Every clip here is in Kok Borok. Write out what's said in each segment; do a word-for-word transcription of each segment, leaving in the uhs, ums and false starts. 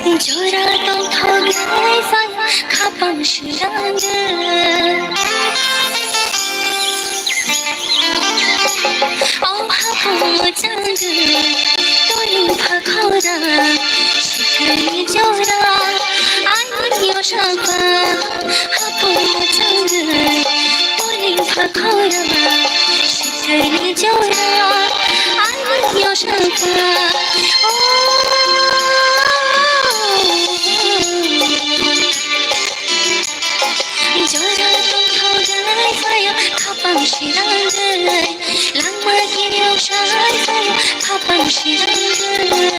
Jora tongthok lai phai khapang sirang. O hapung mwchang, toling pha khorang, sikhirni jora, ani yosapa, hapung mwchang, toling pha khorang, sikhirni jora, ani yosapa, o. Jora tongthok lai phaio khapang sirang lai, langma kiriok sai phaio khapang sirang lai.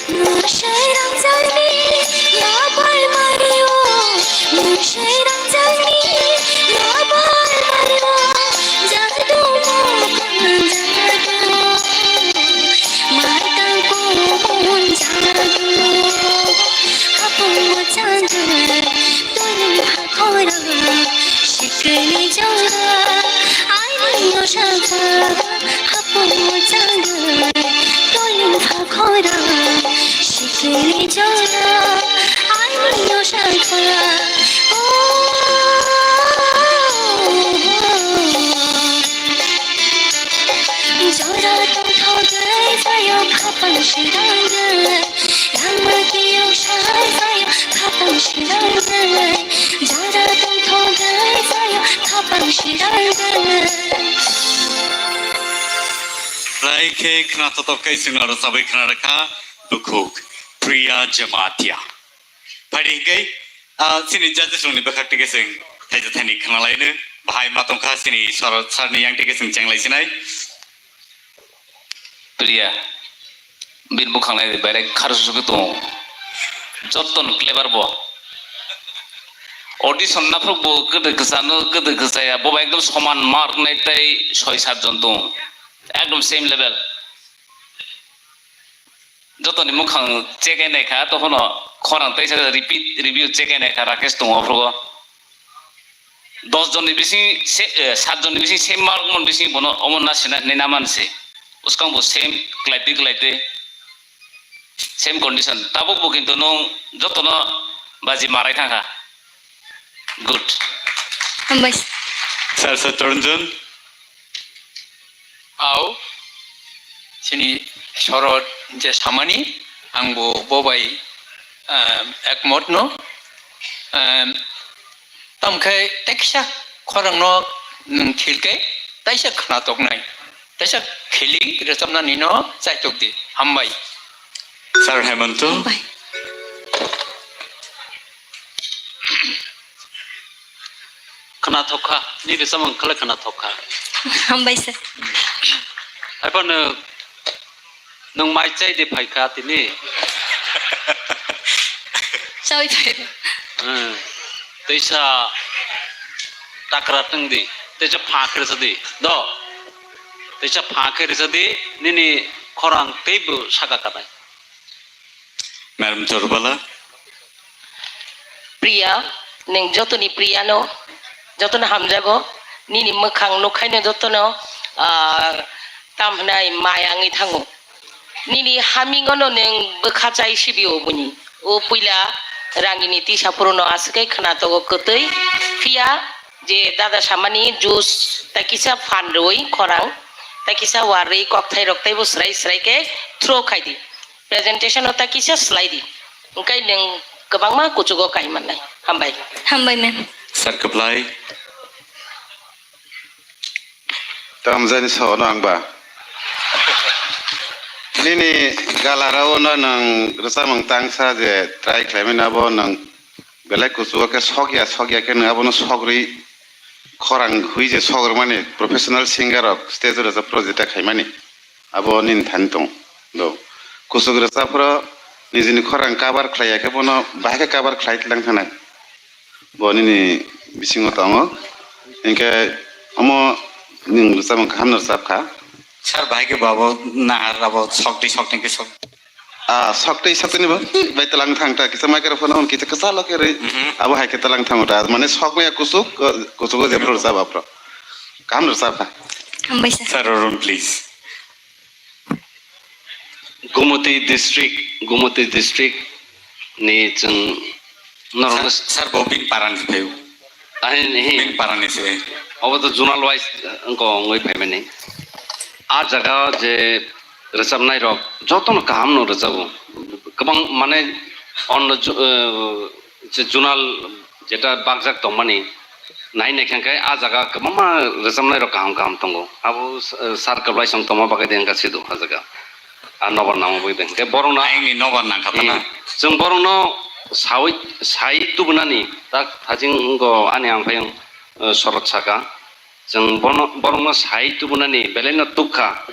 Mwsai rangjakni yabai mario, mwsai rangjakni yabai mario, jadu mo jadu, mai tang ko jadu, hapung mo jadu, toling ha khorang, sikni jora, ai no shaka. Hapung mwchang, toling pha khorang, sikini jora, ani yosang kha. O, jora tongthok lai phaio khapang sirang lai, langma kiyok sai phaio khapang sirang lai, jora tongthok lai phaio khapang sirang lai. Rai khe khna totok khe chwng aro chabai khna rwkha bukhuk Priya Jamatia. Phai di hwnkhe, ah, chini judges rokni bwkhak twi khe chwng thaisa thaini khna laino, bahai ma tongkha chini sor-, sarni yang twi khe chwng cheng lai sinai. Priya, bini bukhang nai di, baire kharsu khe tongo. Jotono clever bo. Audition naphru bo kwdwi kwchano, kwdwi kwchaya, bo bai ekdom soman mark nai tei soi sat jon tongo. Ekdom same level. Jotoni mukhang check nai kha, tokhono khorang teisa repeat review check nai kha, Rakesh tongo aphuru. Dos jonni bising se, eh, sat jonni bising same mark mon bising bono omo na sina hinwi na man se. Bwskang bo same khlai twi khlai twi. Same condition. Tabuk bo kintu nwng jotono baji marai thangkha. Good. Hambai. Sir, Sir Toranjan. Au, chini sorot je samani, ang bo bo bai, ah, ekmot no. Ah, tamkhe teksa khorang no nwng khilke taisa khna toknai. Teisa khili rwchapnani no chaitok di. Hambai. Sir Hemanto. Hambai. Khna thok kha, ni rwchapmung khlai khna thok kha. Hambai sir. Haiphano nwng mai chai di phai kha tini. Chawi phai. Hmm. Teisa takra tong di, teisa pha khe rwsa di. Do. Teisa pha khe rwsa di, nini khorang teibo saka kanai. Madam Chorbala. Priya, nwng jotoni Priya no, jotono hamjago, nini mwkhang nukhaino jotono, ah, tam hwnai maya wngwi thango. Nini hamingono nwng bwkha chai sibio buni. O puila rangini tisa phuruno aswk khe khna togo kwtwi, phiya je dada samani juice tai kisa phan rwui khorang, tai kisa warwi kokthai rok teibo swrai swrai khe throw khai di. Presentation o tai kisa slai di. Hwnkhe nwng kwbangma kuchugo kai mannai. Hambai. Hambai, ma'am. Sir Kwplai. Tamjani sono ang ba. Nini galarao no nwng rwchapmung tangsa je try khlaimani abo nwng belai kuchugo khe sokya, sokya khe nwng abono sogri khorang hui je sogrwmani professional singer rok stage o rwchapphru jeta khaimani, abo nini thani tong do. Kuchuk rwchapphru nijini khorang cover khlai ya khe bono bahai khe cover khlai tlang thanai. Bo nini bisingo tongo. Hinkhe omo nwng rwchapmung kaham no rwchap kha. Sir, bahai khe babo nahar abo sokti sokti khe sok. Ah, sokti sokti ni bo bai talang thang ta kisa microphone on kisa kisa lo khe rwi. Mhm. Abo hai khe talang thang ta mane sok maya kuchuk, kuchuk je pro sa bapro. Kaham rwchap kha. Hambai sir. Sir, room please. Gumoti district, Gumoti district ni chwng norok sir, sir, bo bini parani se phaio. Ahin, hi. Bini parani se. Obo to zonal wise, eh, wngko wngwi phaimani. A jaga je rwchapnai rok jotono kaham no rwchabo. Kwbang mane onno jo-, eh, je zonal jeta bakjak tongmani, nai naikha khe a jaga kwbangma rwchapnai rok kaham kaham tongo. Abo, eh, sir kwplai song tongma bagwi de wngkha sido a jaga. A nobar nangma bagwi de. Hwnkhe borokno ayangni nobar nangkha hmm, tana. Chwng borokno sawi, sai tubunani tak thajing wngkho ani ang phai, eh, sorok saka. Chwng bono, borokno sai tubunani belaino tukha.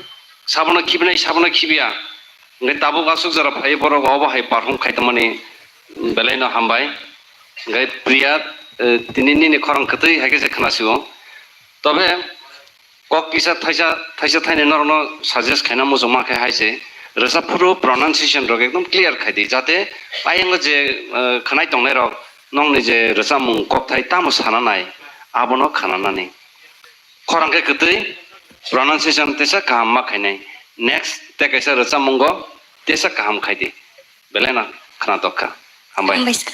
Sabono khibinai, sabono khibiya. Hwnkhe tabuk aswk jora phai borok obo hai perform khai tongmani belaino hambai. Hwnkhe Priya, eh, tini nini khorang kwtwi hai khe se khna sio. Tobe kok kisa thaisa, thaisa thaini norokno suggest khaina muchungma khe hai se, rwchap phuru pronunciation rok ekdom clear khai di, jate ayango je, eh, khwnai tongnai rok nokni je rwchapmung kokthai tamo sana nai, abono khna nani. Khorang khe kwtwi, pronunciation tesa kaham ma khainai. Next, tei kaisa rwchapmungo tesa kaham khai di. Belai no khnatok kha. Hambai. Hambai sir.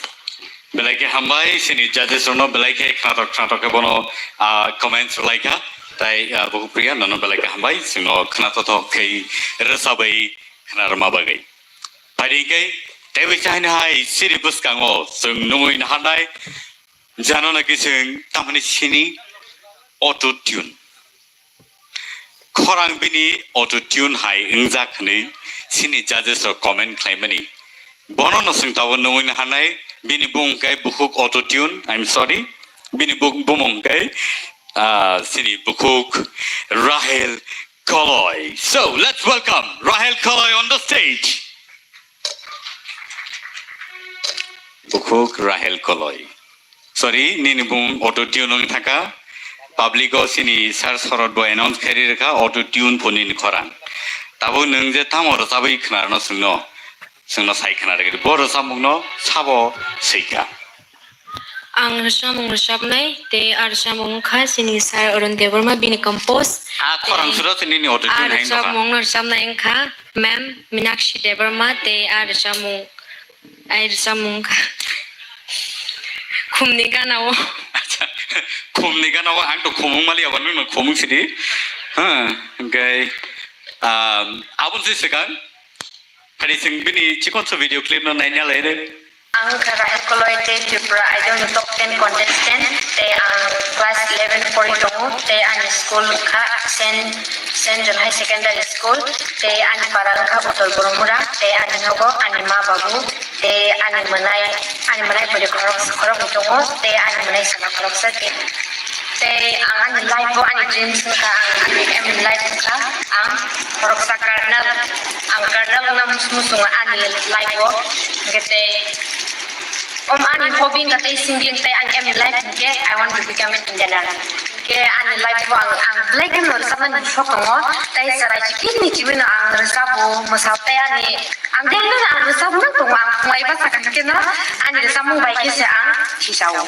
Belai khe hambai, sini judges rokno belai khe khnatok khnatok khe bono, ah, comments rwlai kha. Tai, ah, buku Priya, nono belai khe hambai, sino khnatok khe rwchabwi khnarwma bagwi. Phaidi khe, teibo chaini hai siri bwskango chwng nungwi naharnai, jano naki chwng tamni sini auto tune. Khorang bini auto tune hai wngjak hwnwi sini judges rok comment khlaimani. Bono no swng tabuk nungwi naharnai, bini bumung khe bukhuk auto tune, I'm sorry, bini bu-, bumung khe, ah, sini bukhuk Rahel Koloi. So, let's welcome Rahel Koloi on the stage. Bukhuk Rahel Koloi. Sorry, nini bung auto tune wng thaka. Public o sini sir sorot bo announce khairi rwkha auto tune pho nini khorang. Tabuk nwng je tamo rwchabwi khna rwno swngno, swngno sai khna rwgwi bo rwchapmungno sabo swikha. Ang rwchapmung rwchapnai tei a rwchapmung wngkha chini sir Arun Debbarma bini compose. A khorang tei suro se nini auto tune hai wngkha. A rwchapmung rwchapnai wngkha ma'am Minakshi Debbarma tei a rwchapmung Ai rwchapmung wngkha. Khumni gana o. Acha, khumni gana o ang to khumung mali abo nwng no khumung sidi. Ha, hwnkhe, um, aboni se swkang. Hari sing bini chikon so video clip no naina lai re. Ang kha Rahel Koloi tei Tripura Idol ni top ten contestant tei ang class eleven pori tongo tei ani school kha Saint, Saint John High Secondary School tei ani para wngkha Uttor Boromura tei ani nogo ani ma babu tei ani mwnai, ani mwnai bwrwi khorok, khoroknwi tongo, tei ani mwnai saka khoroksa khe. Tei ang ani life o ani dreams wngkha, ang ani aim in life wngkha, ang khoroksa colonel, ang colonel wngna mus-, muchungo ani life o. Hwnkhe tei, om ani hobby wngkha tei singing, tei ani aim in life hwnkhe I want to become an engineer. Khe ani life o ang, ang belai kheno rwchapnani sok tongo, tei chwrai chikini chiwino ang rwchabo, mwsao tei ani, ang daily no ang rwchapna tongo, ang phungai bwsa kaham kheno ani rwchapmung bai khe se ang thisao.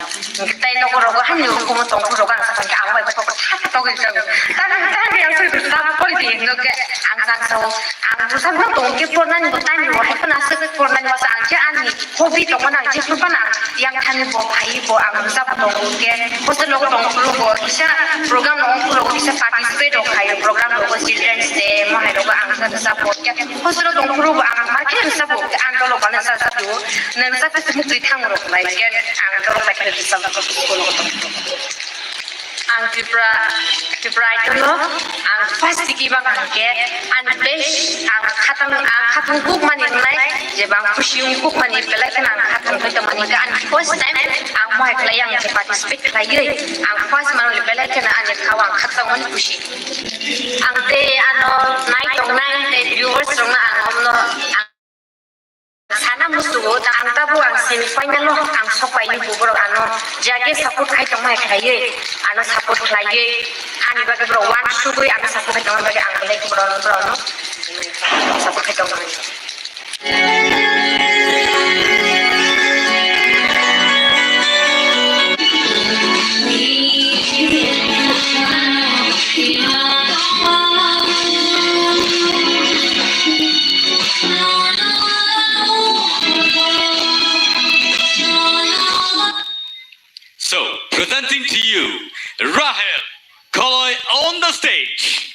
Tei nogo rogo hani hukumu tongphuru rogo ang sakha khe ang bai kok thak togwi tongo. Tang tang yang se rwchap pori di hinno khe ang sangsao, ang rwchapna tongo khe pornani bo time rwo hai phano aswk pornani masa ang khe ani hobby tongmani ang jephru phano ang yang thani bo phai bo ang rwchap tongo hwnkhe hostel o tongphuru bo kisa program no ongphuru bo kisa participate rok khaio program rogo children's day mo hai rogo ang khe rwchap bo hostel o tongphuru bo ang ma khe rwchap bo ang dolo bana rwchap bo nang rwchap khe mukti thang rok bai khe ang dolo bai khe rwchap bo school o tong. Ang Tripura, Tripura item no ang first tiki bang ang ke ang best ang khatang ang khatang kuk mani nai je bang khusi ung kuk mani belai khana ang khatang koi tong mani ka ang first time ang mohai khlai ang je participate khlai yoi ang first mani belai khana ang je khawa ang khatang mani khusi. Ang te ano nai tong nai te viewers rok no ang omno ang sana musugo ta ang tabu ang semi final no ang sopai ni buborok ano jage support khai tong mai khlai yoi ano support khlai yoi ani bagwi borok wan sugwi ano support khai tong mai bagwi ang belai borok borok no support khai tong mai. So, presenting to you, Rahel Koloi on the stage.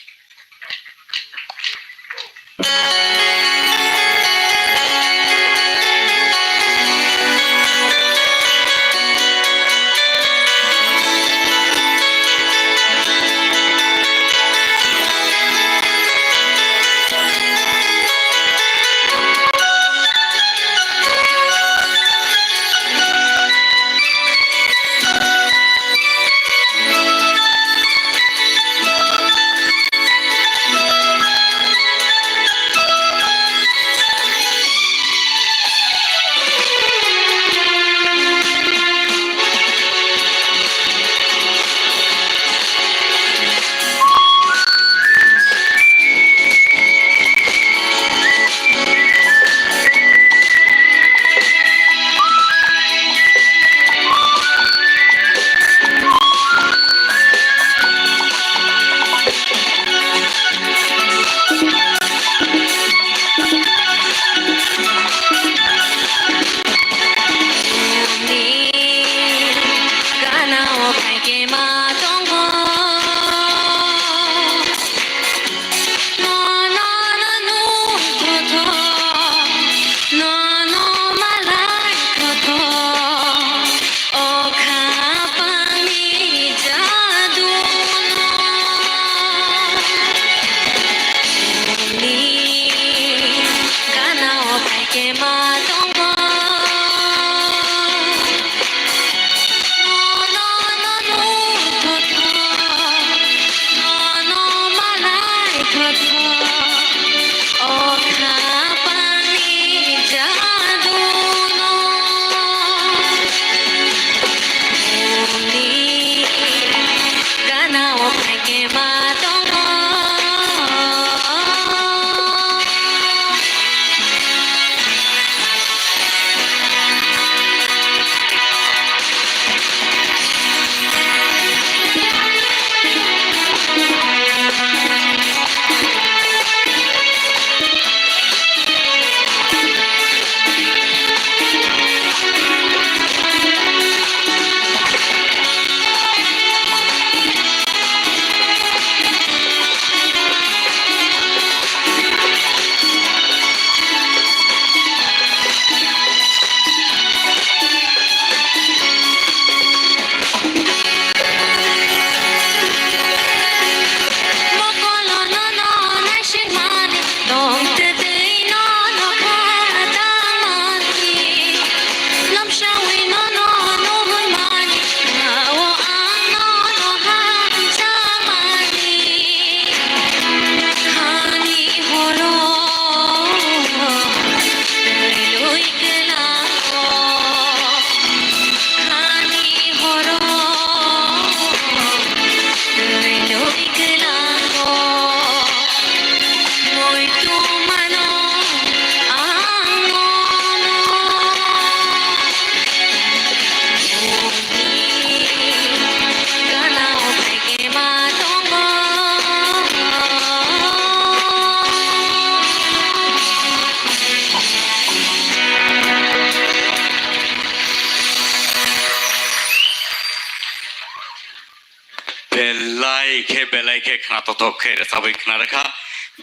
Belai khe, belai khe khna tothok khe rwchabwi khna rwkha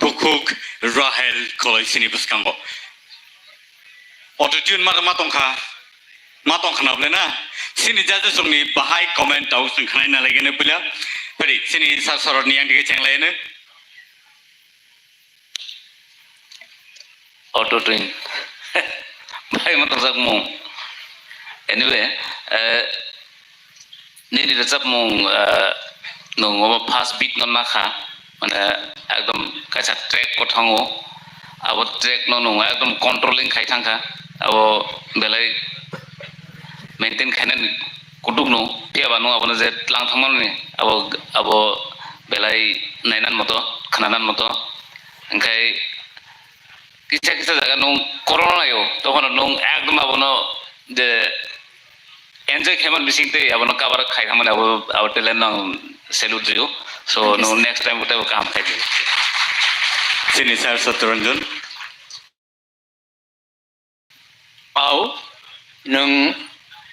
bukhuk Rahel Koloi sini bwskango. Auto tune ma, ma tongkha, ma tongkha na bole na? Chini judges rokni bahai comment tau chwng khwnai na laigeno puila. Phari chini sir sorotni yang dige cheng laigeno. Auto tune. Bai mo tongjakmung. Anyway, eh, nini rwchapmung, eh, nwng obo first beat no nakha, mane ekdom kaisa track o thango, abo track no nwng ekdom controlling khai thangkha, abo belai maintain khainani kutuk no, phiya ba nwng abono je tlang thangmani, abo, abo belai nainan moto, khwnanan moto, hwnkhe kisa kisa jaga nwng corona naio, tokhono nwng ekdom abono je enjoy khaimani bising tei abono cover khai thangmani abo, abo talent no ang salute rw-o. So, thank you, nwng sir. Next time bo teibo kaham khai di. Chini sir Satyaranjan. Au, nwng,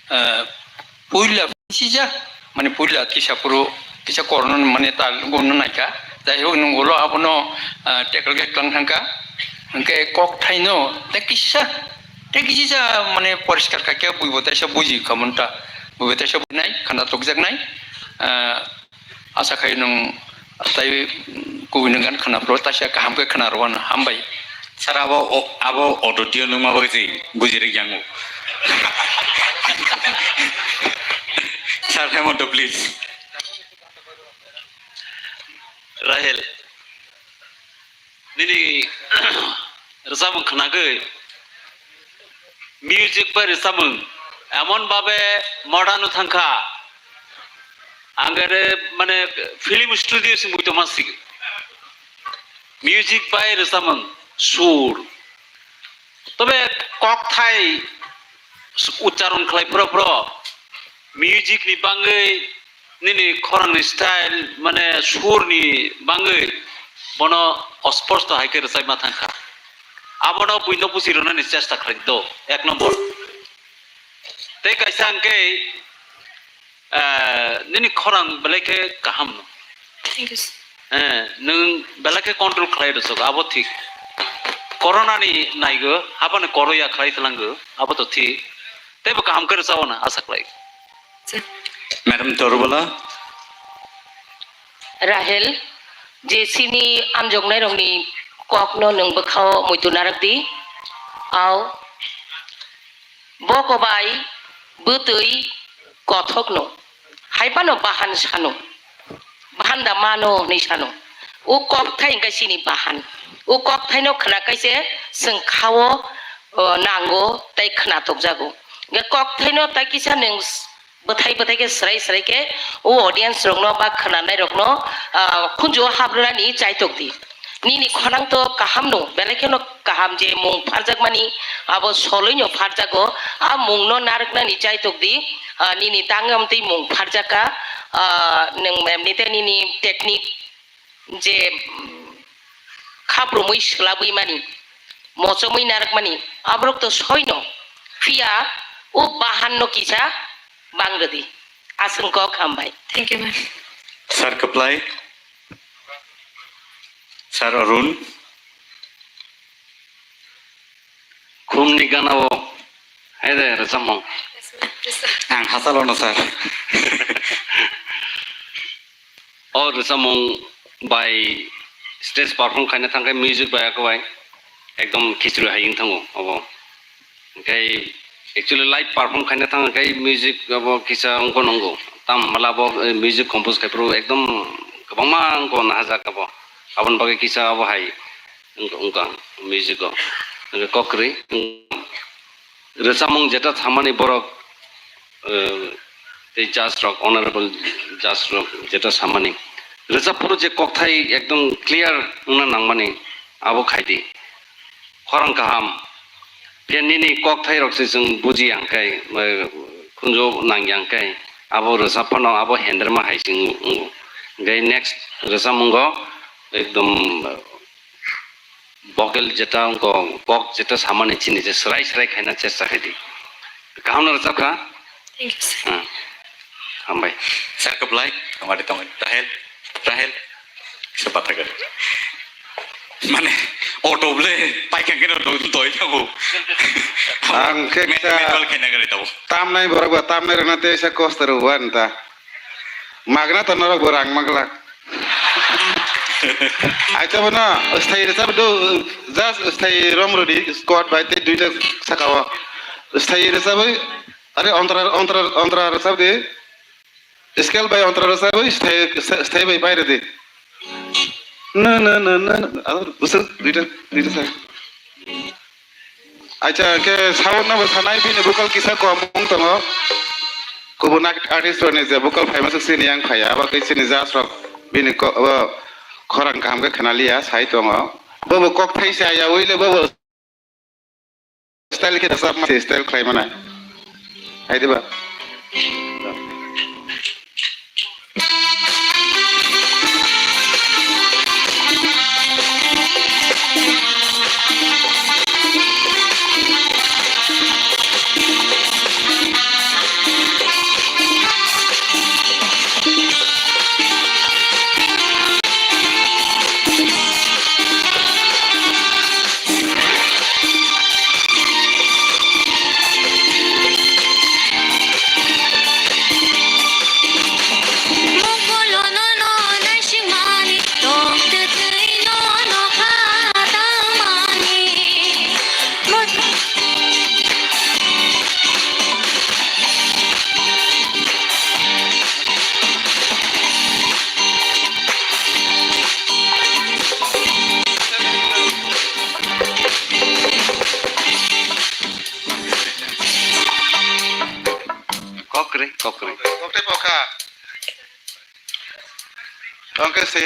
eh, puila sija, mane puila kisa phuru, kisa corona mane tal gunno naikha. Jai hok nwng ulo abono, eh, tackle khe tlang thangkha. Hwnkhe kok thaino tei kisa, tei kisa mane poriskar khaikhe buibo teisa buji kha monta. Buibo teisa bujinai, khana tokjaknai. Eh, Asa khai nwng tai kubui nwng gan khwna phuru taisa kaham khe khwna rwano hambai. Sir, abo o-, abo auto tune wngma bagwi se buji rwk yango. Sir Hemanta, please. Rahel. Nini rwchapmung khwnagwi, music bai rwchapmung emon babe modern o thangkha, angkhe mane film studio se mui tongma sigi. Music bai rwchapmung, sur, tobe kokthai ucharon khlai phro phro, music ni bangwi nini khorangni style, mane surni bangwi bono osposto hai khe rwchapma thangkha. Abono buino buji rwnani chesta khlai do, ek nombor. Tei kaisa hwnkhe, eh, nini khorang belai khe kaham no. Thank you, sir. Eh, nwng belai khe control khlai rwchok, abo thik. Corona ni naigo, habani koro ya khlai tlango, abo to thik. Teibo kaham khe rwchao hwnwi asa khlai. Madam Torbala. Rahel, je chini amjoknairokni kokno nwng bwkhao muitu narwk di. Au, bo kobai bwtwi kothokno, hai phano bahan sano. Bahan da mano hwnwi sano. O kokthai hwnkhe chini bahan. O kokthaino khwna kaise chwng khao, o, nango tei khwna tokjago. Hwnkhe kokthaino tai kisa nwng s-, bwthai bwthai khe swrai swrai khe o audience rokno ba khwnanai rokno, ah, khunju o habrwnani chaitok di. Nini khorang to kaham no, belai kheno kaham je mung pharjakmani, abo soloino pharjago, a mungno narwknani chaitok di, ah, nini tangwi amtwi mung pharjakha, ah, nwng emnite nini technique je, mm, khaprumwi swlabwi mani, mochomwi narwkmani, aborok to soino, phiya o bahanno kisa bang rwdi. Aswk kok hambai. Thank you, ma'am. Sir Kwplai, Sir Arun. Khumni gana o, hai de, rwchapmung. Ang hachalo no, sir. O rwchapmung bai stage perform khaina thangkhe music bai akwbai ekdom khichri hai wng thango obo. Hwnkhe actually live perform khaina thang khe music abo kisa wngkha nwngo. Tam hwnba abo, eh, music compose khai phuru ekdom kwbangma wngkha nahajak abo. Aboni bagwi kisa abo hai wngkha, wngkha music o. Hwnkhe kok kwrwi rwchapmung jeta thamani borok, eh, tei judge rok, honorable judge rok jeta samani rwchap phuru je kokthai ekdom clear wngna nangmani abo khaidi. Khorang kaham. Phiya nini kokthai rok se chwng buji yang khe, eh, khunju nang yang khe, abo rwchap phano abo henderma hai se wng-, wngo. Hwnkhe next rwchapmungo ekdom, eh, vocal jeta wngkha, kok jeta samani chini je swrai swrai khaina chesta khaidi. Kaham no rwchapkha? Thank you, sir. Hmm. Hambai. Sir Kwplai, hamari tongwi. Rahel, Rahel. Kisa bata gari. Mane, Auto ble paikha khe no doi thango. Ang khe me-, kisa manual khaina gari tabo. Tamnai borok ba tamnai rwna tei sa kosto rw wan ta. Magna to norok bo rang magla. Aita bono sthai rwchap do, just sthai rom rwdi squad bai tei duita saka o. Sthai rwchap bai, are ontra, ontra, ontra rwchap di. Scale bai ontra rwchap bai sthai, sthai bai bai rwdi. Na, na, na, na, na. Ado, busuk, duita, duita saka. Acha, ke sound no sanai bini vocal kisa kom wng tongo. Kubun art-, artist rokni je vocal phaima swk chini yang phaya, abo khe chini judge rok bini ko-, bo khorang kaham khe khna liya, sai tongo. Bobo kok thai se aya, uile bobo style khe rwchap ma, style khlai mana. Hai diba? Kokre, kokre. Kokre pokha. Tongke se.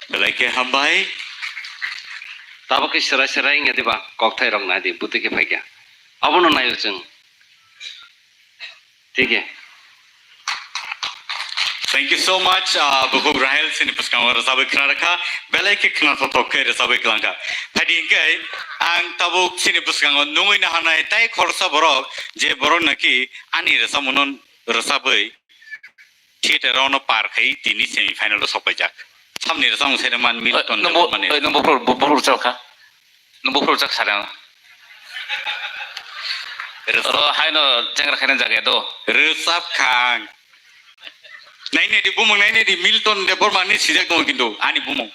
Belai khe hambai. Tabuk khe serai serai wngya diba? Kokthai rok nai di, bwtwi khe phaikha. Abono naio chwng. Thik he. Thank you so much, ah, bukhuk Rahel chini bwskango rwchabwi khna rwkha, belai khe khna thothok khe rwchabwi kwlangkha. Phaidi hinkhe ang tabuk chini bwskango nungwi naharnai tai khoroksa borok, je borok naki ani rwchapmungno rwchabwi theater-o no par khai tini semi final-o sokpaijak. Samni rwchapmung saimanmani Milton Debbarmani. Nungbo, nungbo buphuru, buphuru rwchapkha. Nungbo buphuru rwchapkha sana. Rwchap- Oro haino jengra khaina jaga do. Rwchapkha ang. Nainai di bumung, nainai di, Milton Debbarmani sijak tongo kintu ani bumung.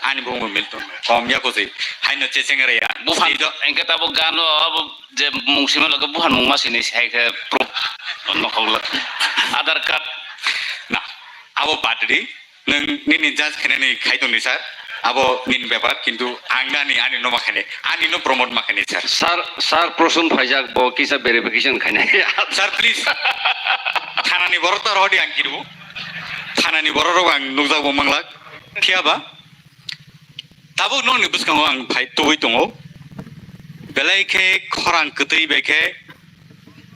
Ani bumung Milton. Kom ya kosi. Haino chechengra ya. Buphan. Stage-o. Engke tabuk gano abo je mung sima logo buphan mung ma sini hai khe proof. Nokhok lak. Aadhaar card. Na, abo bad di. Nwng nini judge khainani khai tongdi, sir. Abo nini bepar, kintu ang nani, ani no ma khainai. Ani no promote ma khainai, sir. Sir, sir, Prosun phaijak, bo kisa verification khainai. Sir, please. Thanani borok to rohodi ang kiru. Thanani borok rok ang nukjak bo manglak. Phiya ba? Tabuk nokni bwskango ang phai tubui tongo. Belai khe khorang kwtwi bai khe,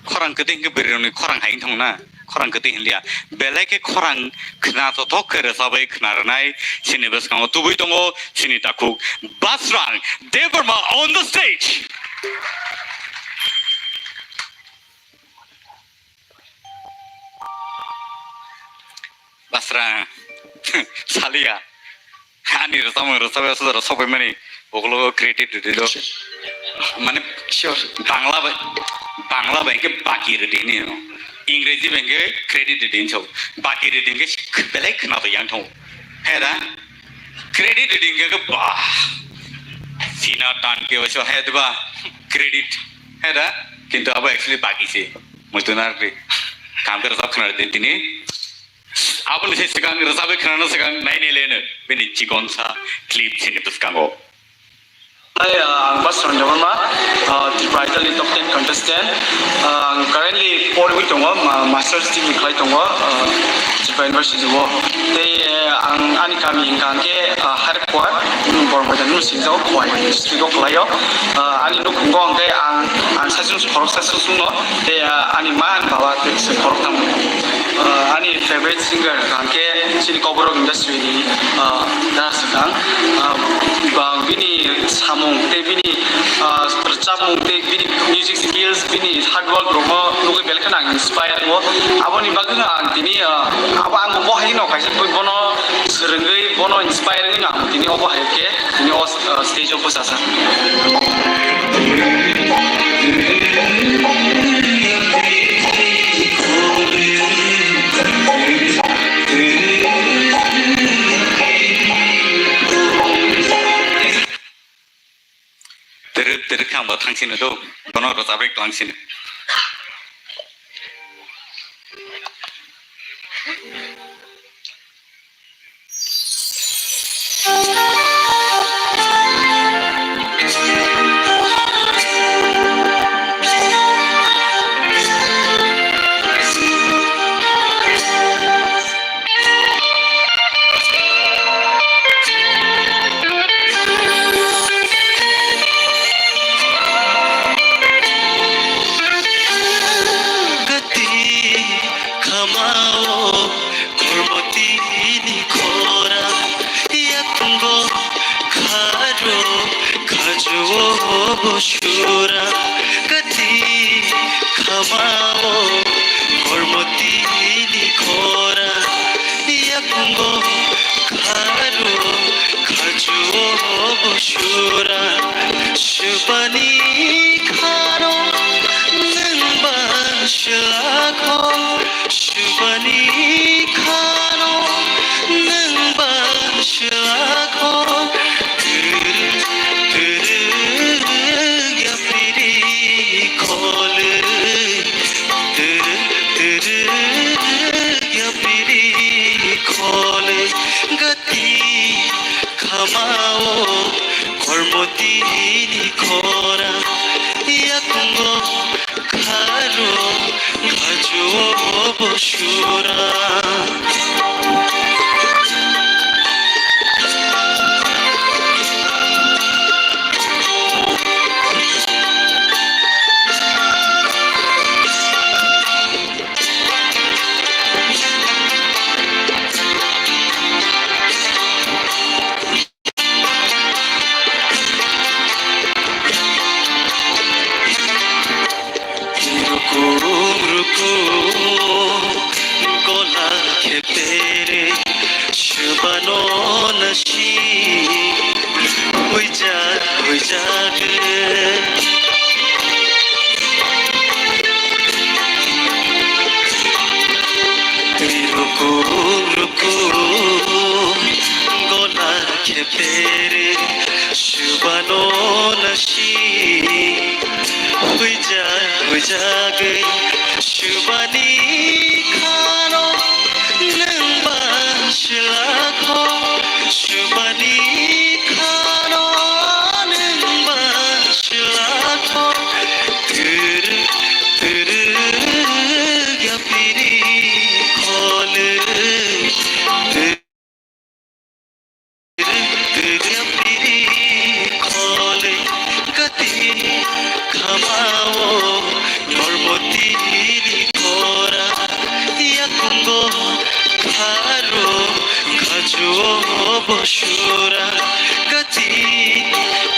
khorang kwtwi hwnkhe bwrwirokni khorang hai wngthang na, khorang kwtwi hinliya. Belai khe khorang khna tothok khe rwchabwi khna rwnai chini bwskango tubui tongo chini takhuk Basrang Debbarma on the stage. Basra, saliya. Ani rwchapmung rwchapya sodara sokpaimani, ukologo credit rwdi do. Mane, sure. Bangla bai, Bangla bai khe baki rwdi hini no. Ingreji bai khe credit rwdi hinwi sao. Baki rwdi hwnkhe belai khwnato yang thango. He da? Credit rwdi hwnkhe ba. Sina tan khe waisa he da ba. Credit. He da? Kintu abo actually baki se. Muitu narwkdi. Kam khe rwchap khwna rwdi tini. Aboni se swkang rwchabwi khwnano swkang nainai leno bini chikonsa clip chini bwskango. Hi, uh, ang Basrang Debbarma, uh, Tripura Idol ni top ten contestant. Uh, ang currently porwi tongo, ma-, master's degree khlai tongo, uh, Tripura University o. Tei, uh, ang ani kami hwnkha hwnkhe, uh, Hairkwar, um, Borok bai nung singjago, Khowai district o khlaio. Uh, ani nukhungo hwnkhe ang, ang saichung khoroksa susungno, tei, uh, ani ma ani baba tei se khoroktham. Uh, ani favorite singer hwnkha khe chini Kokborok industry ni, uh, da swkang. Uh, bang bini samung tei bini, uh, rwchapmung tei bini music skills, bini hard work rokno nugwi belai kheno ang inspire wngo. Aboni bagwino ang tini, uh, abo ang bo haino kaisa bono swrwngwi bono inspire wngwi ang tini obo hai khe tini o, uh, stage o bwchajak. Twrwk, twrwk khe ang bo thangsino do, bono rwchapwi tong sino. Gati khamao kormotini khora, yakungo kharo khajuo bosura. Gati khamao kormotini khora, yakungo kharo khajuo bosura. Subani kharo nwng ba swlakho, subani kharo nwng ba swlakho. Twrwk, twrwk yapiri khole, twrwk, twrwk yapiri khole. Gati khamao kormotini khora, yakungo kharo khajuo bosura. Rukum rukum gola khepere, shubano nashi huijak huijak. Rukum rukum gola khepere, shubano nashi huijak huijagwi. Subani khano nwng ba swlakho, subani khano nwng ba swlakho. Twrwk, twrwk yapiri khole, twrwk, twrwk yapiri khole, gati Bosura kati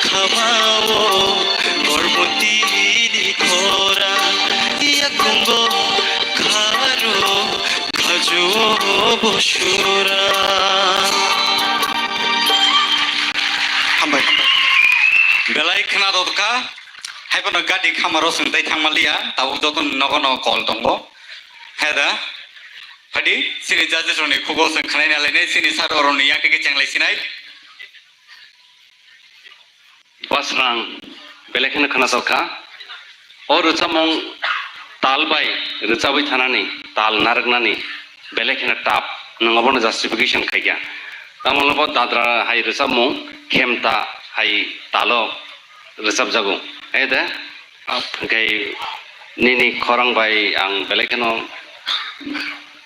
khamao kormotini khora yakungo kharo khajuo bosura. Hambai. Belai khna dot kha, hai phano gati khamaro swng tai thangma liya, tabuk joto nogo nogo kol tongo. Heda, hadi, sini judges roni khugo swng khnai na lainai, sini sar roni yak tike chenglai sinai. Basrang, belai kheno khna dot kha. O rwchapmung tal bai rwchabwi thanani, tal narwknani belai kheno tough. Nwng obono justification khaikha. Tamo bo dadra hai rwchapmung, khemta hai talo rwchapjago. Ede, hwnkhe nini khorang bai ang belai kheno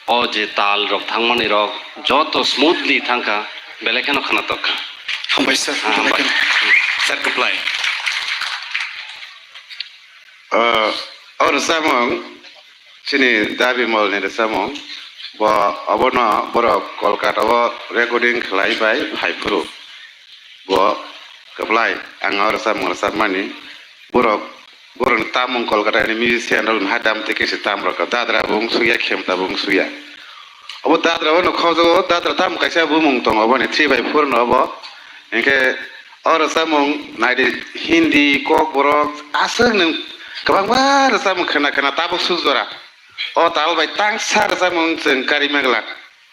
o je tal rok thangmani rok joto smoothly thangkha, belai kheno khna dot kha. Hambai sir, ah, belai hambai. Kheno. Sir, comply. Ah, o rwchapmung, chini Dabi Molni rwchapmung, bo obono borok Kolkata o recording khlai bai phai phuru. Bo kwplai, ang o rwchapmung rwchapmani, borok, borokni tamung Kolkata ni musician rok ni hai dam tei khe se tam rok, dadra bo wng suya, khemta bo wng suya. Obo dadra o no khojago, dadra tam kaisa bumung tongo, oboni three by four no obo. Hinkhe o rwchapmung naidi Hindi, Kokborok, aswk nwng kwbangma rwchapmung khna khna tabuk suk jora. O tal bai tangsa rwchapmung chwng karima glak.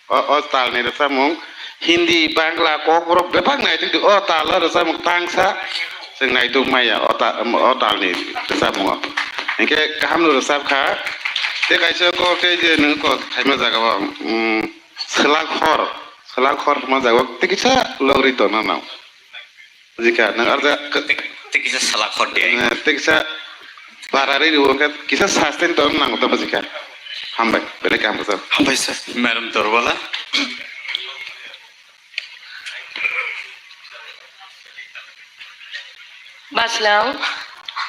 O, o talni rwchapmung Hindi, Bangla, Kokborok bebak naitugdi. O talo rwchapmung tangsa chwng naituk maya o ta-, o talni rwchapmungo. Hinkhe kahamno rwchapkha. Tei kaisa kok tei je nwng kok thaima jagao, mm, Swlak hor, swlak hor hwnma jago tei kisa logri tongna nang. Bujikha, nang arja, tei kisa swlak hor de. Eh, tei kisa barari rwo khe kisa sustain tongna nang to bujikha. Hambai, belai kaham bujak. Hambai sir. Madam Dorwala. Baslang,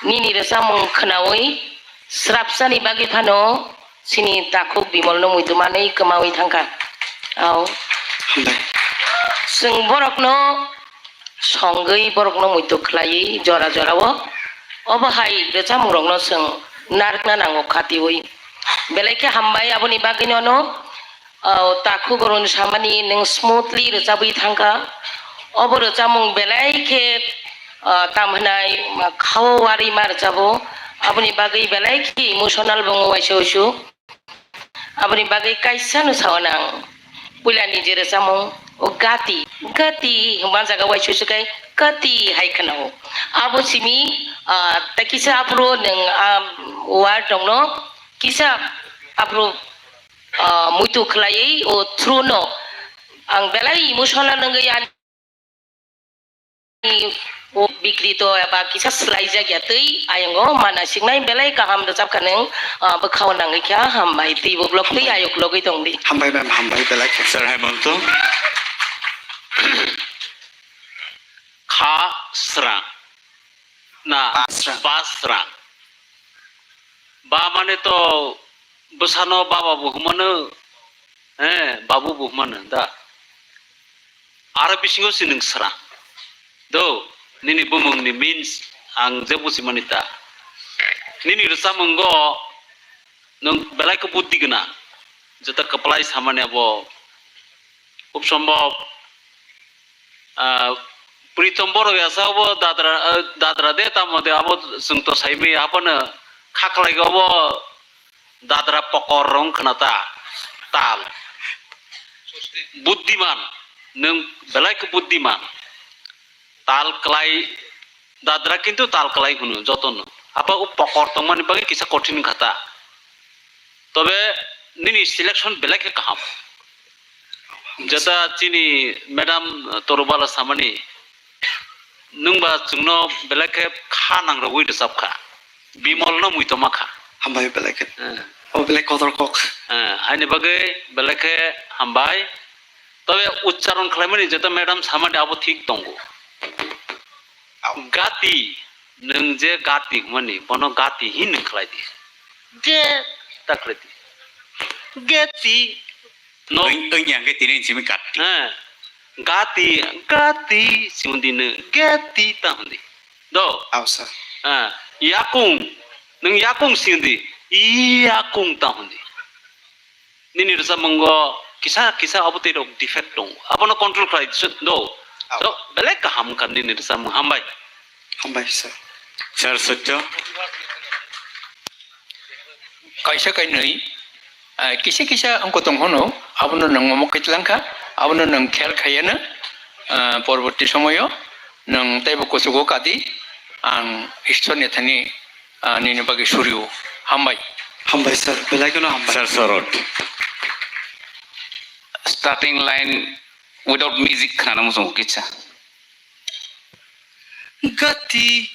nini rwchapmung khnaui srapsani bagwi phano chini takhuk Bimolno muitu manwi kwmaui thangkha. Au. Hambai. Chwng borokno songwi borokno muitu khlaiwi jora jorao obo hai rwchapmungrokno chwng narwkna nango khatiui. Belai khe hambai aboni bagwino no. O takhuk rwng samani nwng smoothly rwchabwi thangkha. Obo rwchapmung belai khe, o, tam hwnai, ma, khao warwi ma rwchabo. Aboni bagwi belai khe emotional bo wngo waisa waisuk. Aboni bagwi kaisa no sao nang. Puilani je rwchapmung, o gati, gati hwnba jaga waisa waisuk kai gati hai khwnao. Abo simi, a, tei kisa aphuru nwng, a, word rokno kisa aphuru ah, muitu khlaiwi o through no ang belai emotional wngwi ani o bikrito eba kisa swlaijak ya twi ayongo mana siknai belai kaham rwchapkha nwng, ah, bwkhao nangwi kha hambai twibo vlog twi ayok logwi tongdi. Hambai ma'am, hambai belai khe. Sir Hemonto. Kha srang. Na, ba srang. Ba srang. Ba mane to bwsano baba bo hwnmano, eh, babu bo hwnmano da. Aro bisingo se nwng srang. Do, nini bumungni means ang je buchimani ta. Nini rwchapmungo nwng belai khe buddhi gwnang. Jeta kwplai samani abo khub sombhob, ah, Pritom Borok ya sa obo dadra, ah, dadra de tamo de abo chwng to saimaya abono khaklai obo dadra pokor rong khna ta tal. Buddhiman, nwng belai khe buddhiman. Tal klai, dadra kintu tal klai hwno jotono. Apa o pokor tongmani bagwi kisa kothin wngkha ta. Tobe nini selection belai khe kaham. Jeta chini madam Torubala samani, nwngba chwngno belai khe kha nangrogwi rwchapkha. Bimolno muitoma kha. Hambai belai khe. Eh. O belai kotor kok. Eh, haini bagwi belai khe hambai. Tobe uchcharon khlaimani jeta madam samani abo thik tongo. Gati, nwng je gati hwnmani, bono gati hin nwng khlai di. Je ta khlai di. Gati. No. Wng, wng yang khe tini simi gati. He. Gati, gati, simondi no, gati ta hondi. Do. Aw, sir. Ah, yakung, nung yakung sindi, yakung ta hondi. Nini rwchapmungo kisa, kisa abo tei rok defect tongo. Abono control khlai do. Aw. Do, belai kaham wngkha nini rwchapmung. Hambai. Hambai, sir. Sir, sotto. Kaisa kainwi, ah, kisa kisa wngkha tong hono, abono nung omo kaitlangkha, abono nung khel khaiya na, ah, porborti somoyo nung teibo kuchugo kadi, ang Ishwar ni thani, ah, nini bagwi surio. Hambai. Hambai, sir. Belai kheno hambai. Sir, sorot. Starting line without music khana muchungo kisa. Gati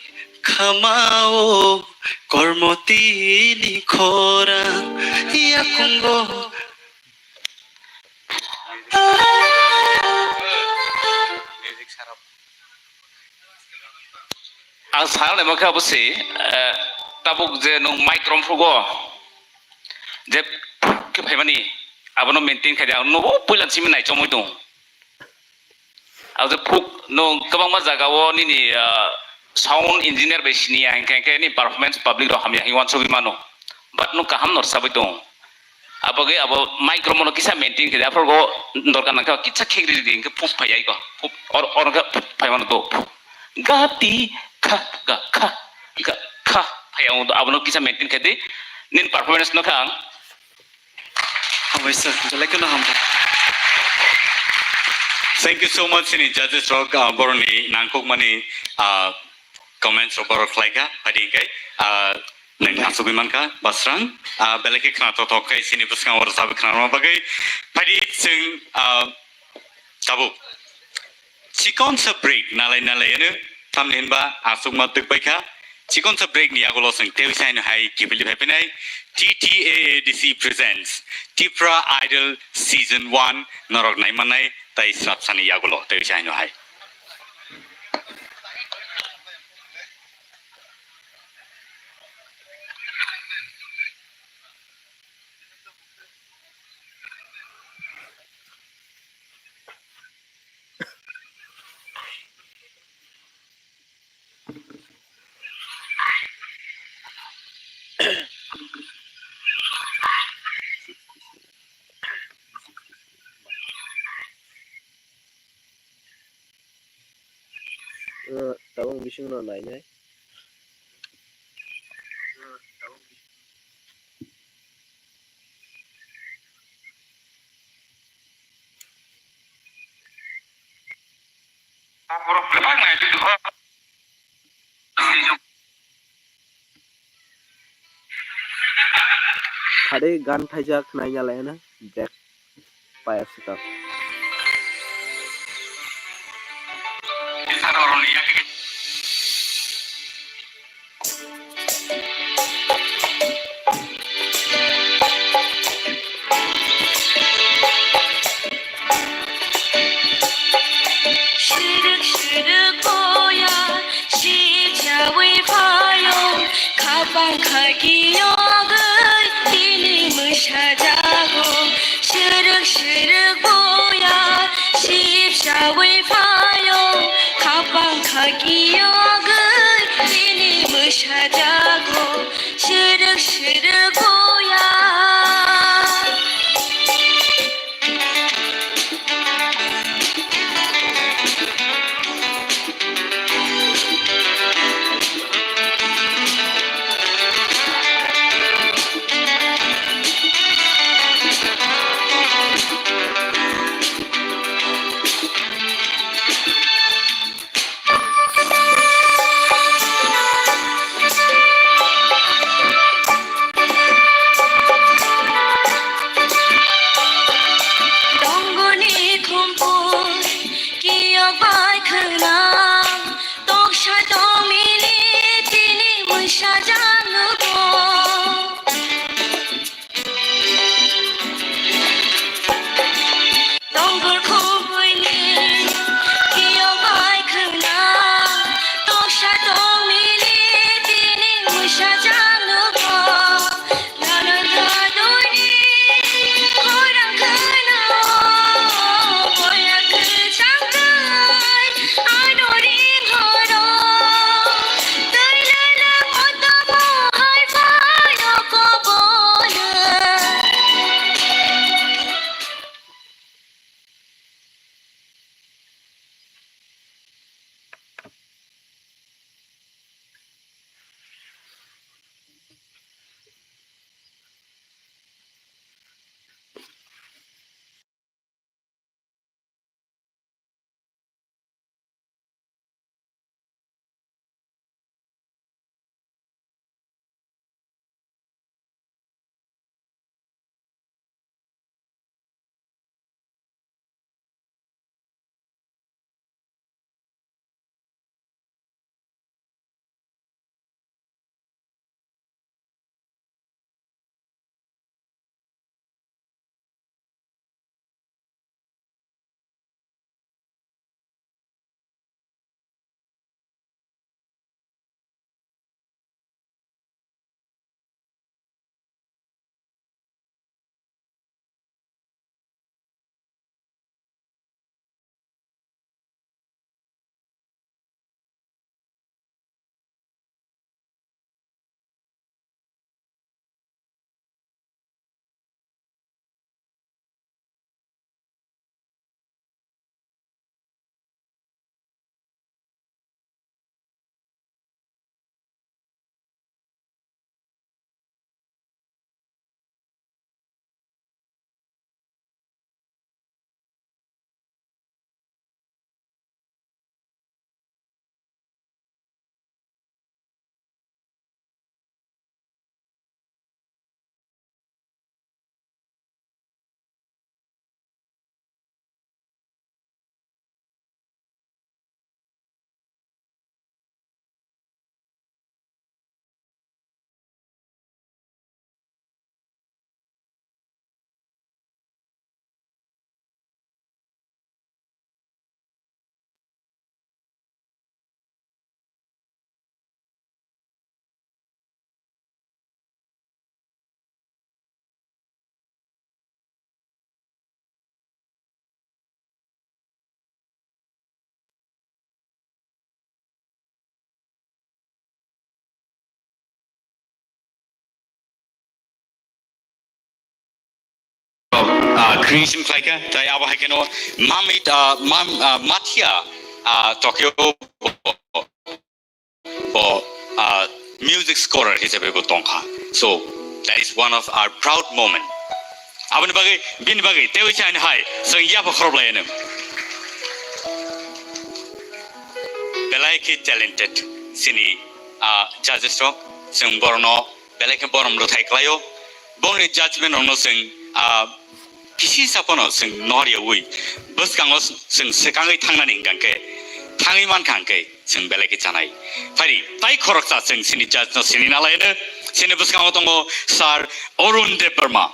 khamao kormoti ni khorang yakungo. Ang sana naima khe abo se, eh, tabuk je nwng mic romphrugo, je khe phaimani, abono maintain khaidi, ang nogo puila simi naichomwi tong. Ang je phuk nwng kwbangma jagao nini, ah, sound engineer bai siniya hinkhe, hinkhe ni performance public rok hamya hinwi uansugwi mano. But nwng kaham no rwchapwi tong. Abagwi abo mic romano kisa maintain khe, aphuru dorkar nangkhe kisa khegri di hinkhe phuk phaiya iko. Phuk or, or khe phuk phai mano do. Ga ti kha ga kha ga kha phaiya, abono kisa maintain khe di. Nini performance no kha ang. Hambai sir, belai kheno hambai. Thank you so much, nini judges rok, ah, boroni nangkukmani, ah, comments rok borok khlaikha, phaidi hinkhe, ah, nang asugwi mankha, Basrang, ah, belai khe khna tothok khe sini bwskango rwchapwi khnarwma bagwi, phaidi chwng, ah, tabuk. Chikonsa break nalai nalai eno, tamni hinba aswkma twk paikha. Chikonsa break ni yagulo chwng tei saino hai kibili phai phinai T T A A D C presents Tipra Idol Season one norok nai mannai tai snapsani yagulo tei saino hai. Tabuk bising no nainai. Khade gan phaijak nai ya lai na, break paya sita. Siruk siruk boya, sibjawi phaio, khapang khaki yogwi tini mwsajago. Siruk siruk boya, sibjawi phaio, khapang khaki yogwi tini mwsajago. Siruk siruk boya. Tongoni khumpui kiyok bai khwna, toksa tongmili tini mwsa janugo. Tongkol khubuini kiyok bai khwna, toksa tongmili tini mwsa janugo. Nana taduni khorang khwnao, boya kwchang creation khlaikha, tai abo hai kheno Mamit, ah, Mam-, ah, Mathia, ah, Tokyo bo, bo, ah, music scorer hisabe bo tongkha. So, that is one of our proud moment. Aboni bagwi, bini bagwi, tewi chaini hai, chwng yapha khoroplaianw. Belai khe talented, chini, ah, judges rok, chwng borokno belai khe borom rwthai khlaio. Boni judgment rokno chwng, ah, kisi sapono chwng noriyaui bwskango chwng swkangwi thangnani hwnkha khe, thangwi mankha hwnkhe chwng belai khe chanai. Phari tai khoroksa chwng chini judge no sini nalaino. Chini bwskango tongo Sir Arun Debbarma.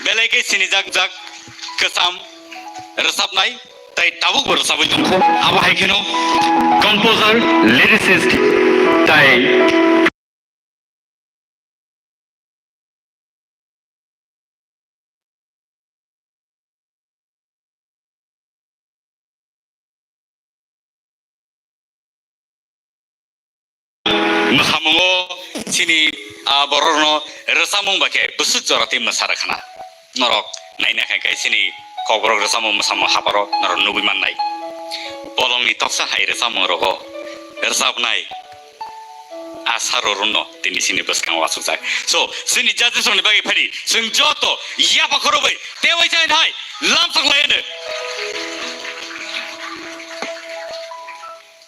Belai khe sinijak jak kwcham rwchapnai, tai tabukbo rwchapwi tongkha. Abo hai kheno composer, lyricist, tai mwsamungo chini, ah, borokno rwchapmung bai khe bwswk jora tei mwsa rwkhana. Norok naina khe khe chini kokborok rwchapmung mwsamung haparo norok nugwi mannai. Bolongni toksa hai rwchapmung rogo rwchapnai. Asa rorunno tini chini bwskango achukjak. So, chini judges rokni bagwi phadi, chwng joto yapha khorobwi teiwi chaini hai lamsok laiano.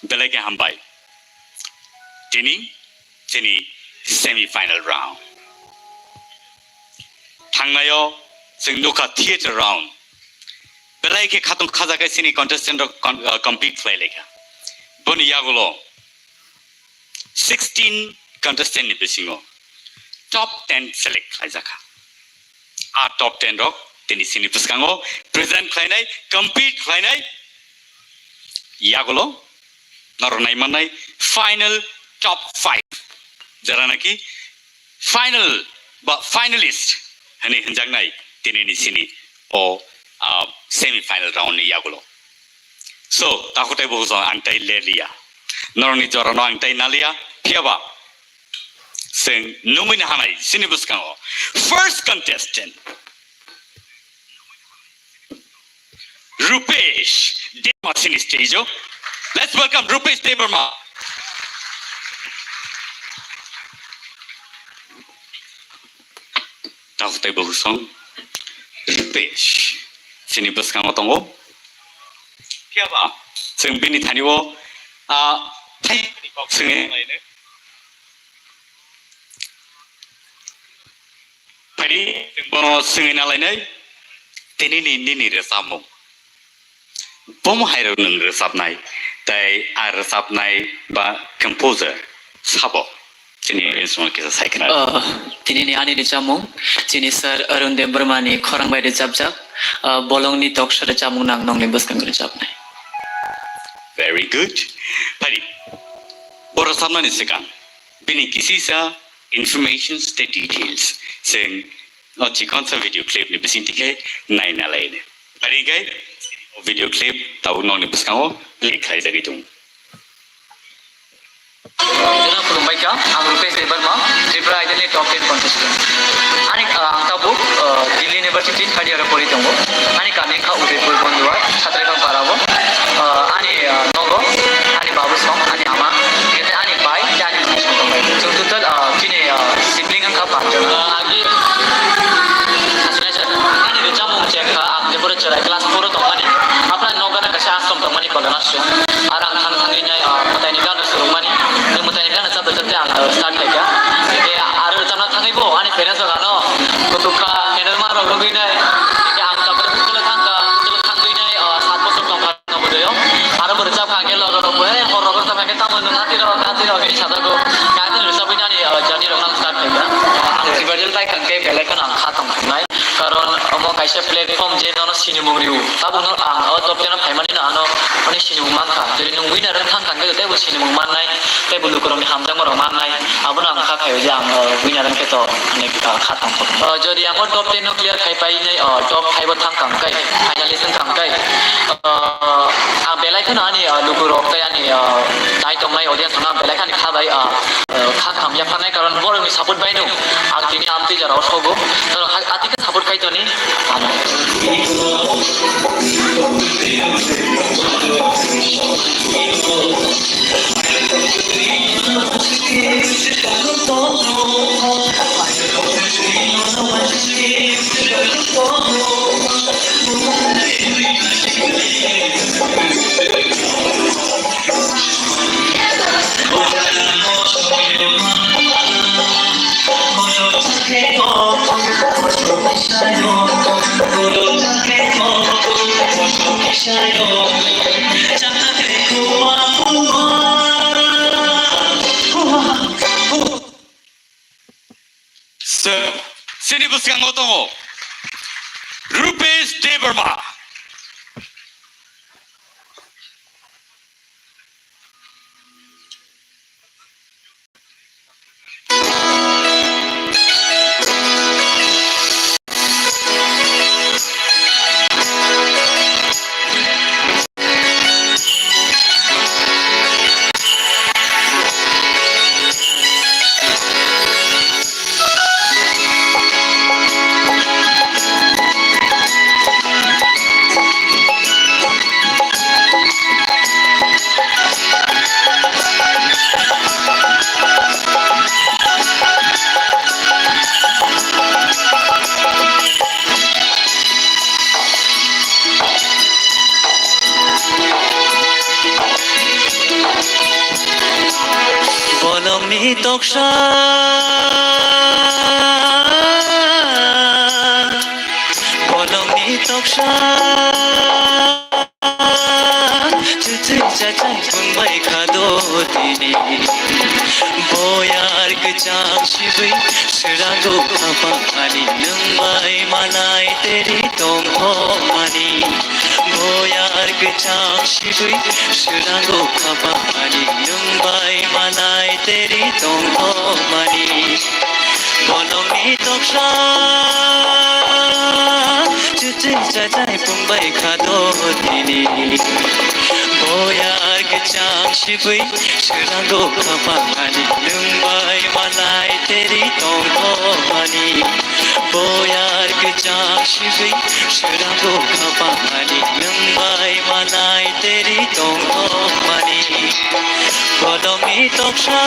Belai khe hambai. Tini, tini semi final round. Thangnaio chwng nukha theatre round. Belai khe khatung khajakhe chini contestant rok con-, uh, compete khlai laikha. Boni yagulo sixteen contestant ni bisingo top ten select khlaijakha. A top ten rok tini chini bwskango present khlainai, compete khlainai. Yagulo norok nai mannai final top five, jara naki final ba finalist hwnwi hwnjaknai tini ni sini o, ah, semi final round ni yagulo. So, takhuk tei bukhuk ang tai le liya, norokni jorano ang tai na liya, phiyaba chwng nungwi na hanai sini bwskango first contestant. Rupesh Debbarma sini stage o. Let's welcome Rupesh Debbarma. Takhuk tei bukhuk song Rupesh sini bwskango tongo. Phiyaba chwng bini thani o, ah, thai kok swngwi Phadi, bono swngwi nalainai, tini ni nini rwchapmung. Bomo hai rok nwng rwchapnai, tei a rwchapnai ba composer sabo chini audience no kisa sai khna. Ah, tini ni ani rwchapmung, chini sir Arun Debbarma ni khorang bai rwchapjak, ah, bolongni toksa rwchapmung nang nongni bwskango rwchapnai. Very good. Phadi, bo rwchapnani swkang bini kisisa informations tei details chwng o chikonsa video clip ni bisingtwi khe naina lai. Phadi khe o video clip tabuk nokni bwskango play khlai jagwi tongo. Jora khulumbai kha, ang Rupesh Debbarma, Tripura Idol ni top ten contestant. Ani, ah, ang tabuk, ah, Delhi University third year o pori tongo. Ani kami wngkha Udaipur Bonduar, Chhatraiphang para o. Ah, ani, ah, nogo, ani babu song, ani ama, kete ani bai, tei ani bwsong tongbai. Chwng total, ah, chini, ah, sibling wngkha panch jona. Ah, agi, ani rwchapmung chengkha, ang jebore cherai class four o tongmani. Apra nogo gana kaisa ashram tongmani Kolanasro. Ar ang thang thangwi nai, ah, mwtaini gana swrwngmani. Ni mwtaini gana chapta chapta ang, ah, start khaikha. Hingke aro rwchapna thangwi bo ani parents rok ano kutuk kha, handle ma rok rwgwi nai. Hingke ang tabuk hotel o thang kha, hotel o thangwi nai, ah, sat bosor tong kha Navodaya o. Aro bo rwchap kha hingke loge rok bo, "Eh, hor rok rwchap kha hingke tamo nwng hati rok, hati rok," hingke sajago. Kaitor rwchapwi nani, ah, journey rok ang start khaikha. Ang Tripura Idol tai kha hingke belai kheno ang kha tong kha nai. Karon omo kaisa platform je nono sinimung rio. Tabukno ang o top ten o phaimani no ano onek sinimung mankha. Jodi nwng winner wng thang kha khe teibo sinimung mannai, teibo lukurokni hamjakmarok mannai. Abono ang kha phaio je ang, o, winner wng khe to onek, o, kha tong kho. O, jodi ang o top ten no clear khai painai, o, top five o thang kha khe, finalist wng kha khe, o, ang belai kheno ani, o, lukurok tei ani, o, nai tongnai audience rokno ang belai khani kha bai, o, o, kha kham yapharnai, karon borokni support bai no ang tini amtwi jora o thogo. Norok ha-, atwi khe support Kaitorni. Sir, chini bwskango tongo Rupesh Debbarma. Bolongni toksa, bolongni toksa. Chuchung chachai phungbai khado tini. Boyar kwcham sibui swrango khapang ani nwngbai manai teri tongthokmani. Boyar kwcham sibui swrango khapang ani nwngbai manai teri tongthokmani. Bolongni toksa chuchung chachai phungbai khado tini. Boyar kwcham sibui swrango khapang ani nwngbai manai teri tongthokmani. Boyar kwcham sibui swrango khapang ani nwngbai manai teri tongthokmani. Bolongni toksa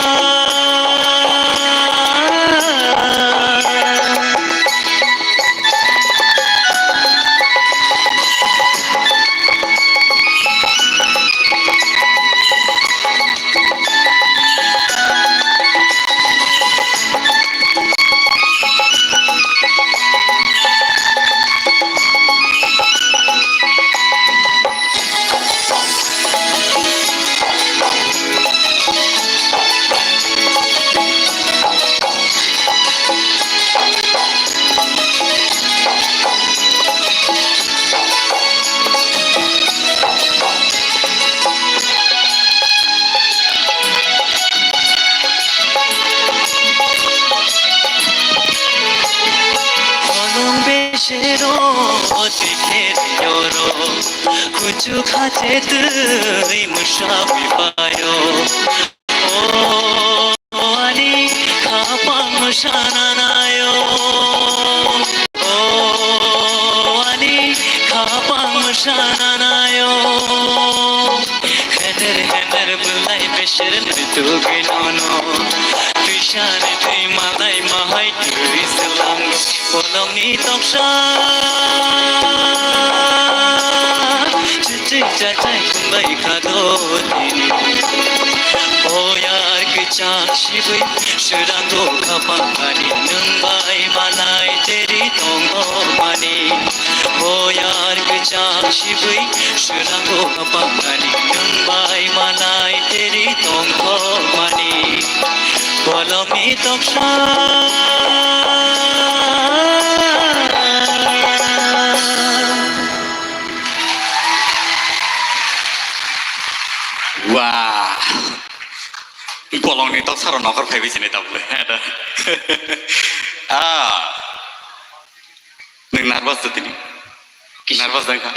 Bolong besero tikhe yoro, kuchu khache twi mwsabwi payo. O ani khapang sana nayo. O ani khapang sana nayo. Hender hender belai besir nai tugwi nono. Twisani twi malai mahai twi selang. Bolongni toksa. Chuchung chachai phungbai khado tini. Boyar kwcham sibui swrango khapang ani nwngbai manai teri tongthokmani. Boyar kwcham sibui swrango khapang ani nwngbai manai teri tongthokmani. Bolongni toksa. Wah. Bolongni toksa rok nokhor phaibai sini tabuk le. Ah. Nwng nervous da tini? Nervous da wngkha?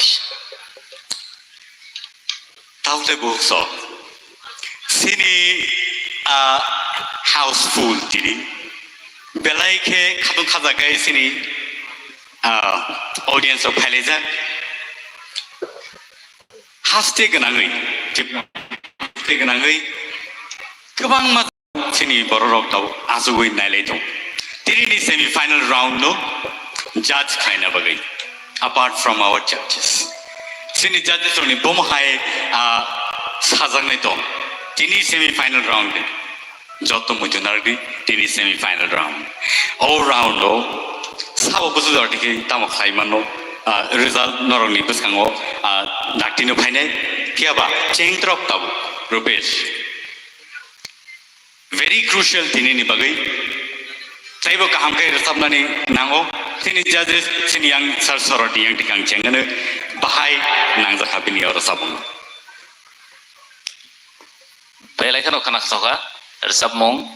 Tabuk le buhuk so. Sini, ah, houseful tini. Belai khe khatung khajaknai sini. ah, audience rok phailaijak. Haste gwnangwi, haste gwnangwi kwbangma chini bororok tabuk achugwi nailai tongo. Tinini semi final round no judge khlaina bagwi, apart from our judges, chini judges rokni bomo hai, ah, sajaknai tong. Tini semi final round ni joto muitu narwkdi, tini semi final round. O round o sabo bwsajak tiki tamo khlai mano, ah, result norokni bwskango, ah, daktino phainai, phiyaba chengtrok tabuk, Rupesh. Very crucial tinini bagwi. Teibo kaham khe rwchapnani nango. Chini judges, chini yang sir soroti yang tikang chengano bahai nangjak ha bini o rwchapmung. Belai kheno khna khasokha rwchapmung.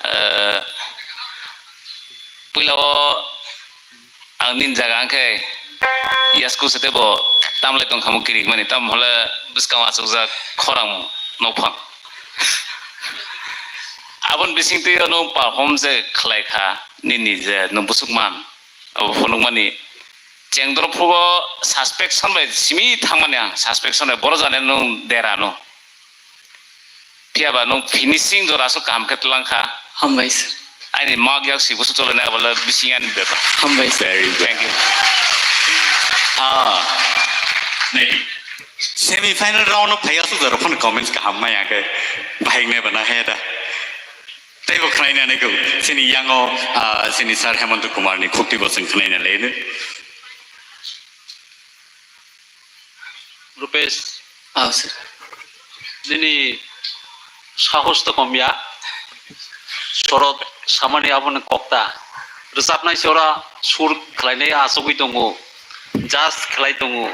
Eh, puila o Ang nini jaga hwnkhe yasku se teibo tamle tongkha mo kirik mani, tamo hole bwskango achukjak khorang nokphang. Aboni bisingtwi nwng perform je khlai kha nini je nwng bwswk man, abo phunukmani chengdoro phugo suspension bai simi thangmani ang, suspension bai boro jani nwng dera no. Phiyaba nwng finishing jora aswk kaham khe twlang kha. Hambai sir. Aini mak yak si busu tolonai abole bising ani bepar. Hambai sir. Very good. Thank you. Ah, maybe. Semi final round no phai aswk jora phone comments kaham maya khe bahing ne bana he da. Teibo khnaina ne go. Sini yango, ah, sini sir Hemant Kumar ni khukti bo sing khnaina le ne. Rupesh. Ah, sir. Nini sahos to komya. Sorot samani aboni kokta. Rwchapnai se ora sur khlainai achugwi tongo. Just khlai tongo.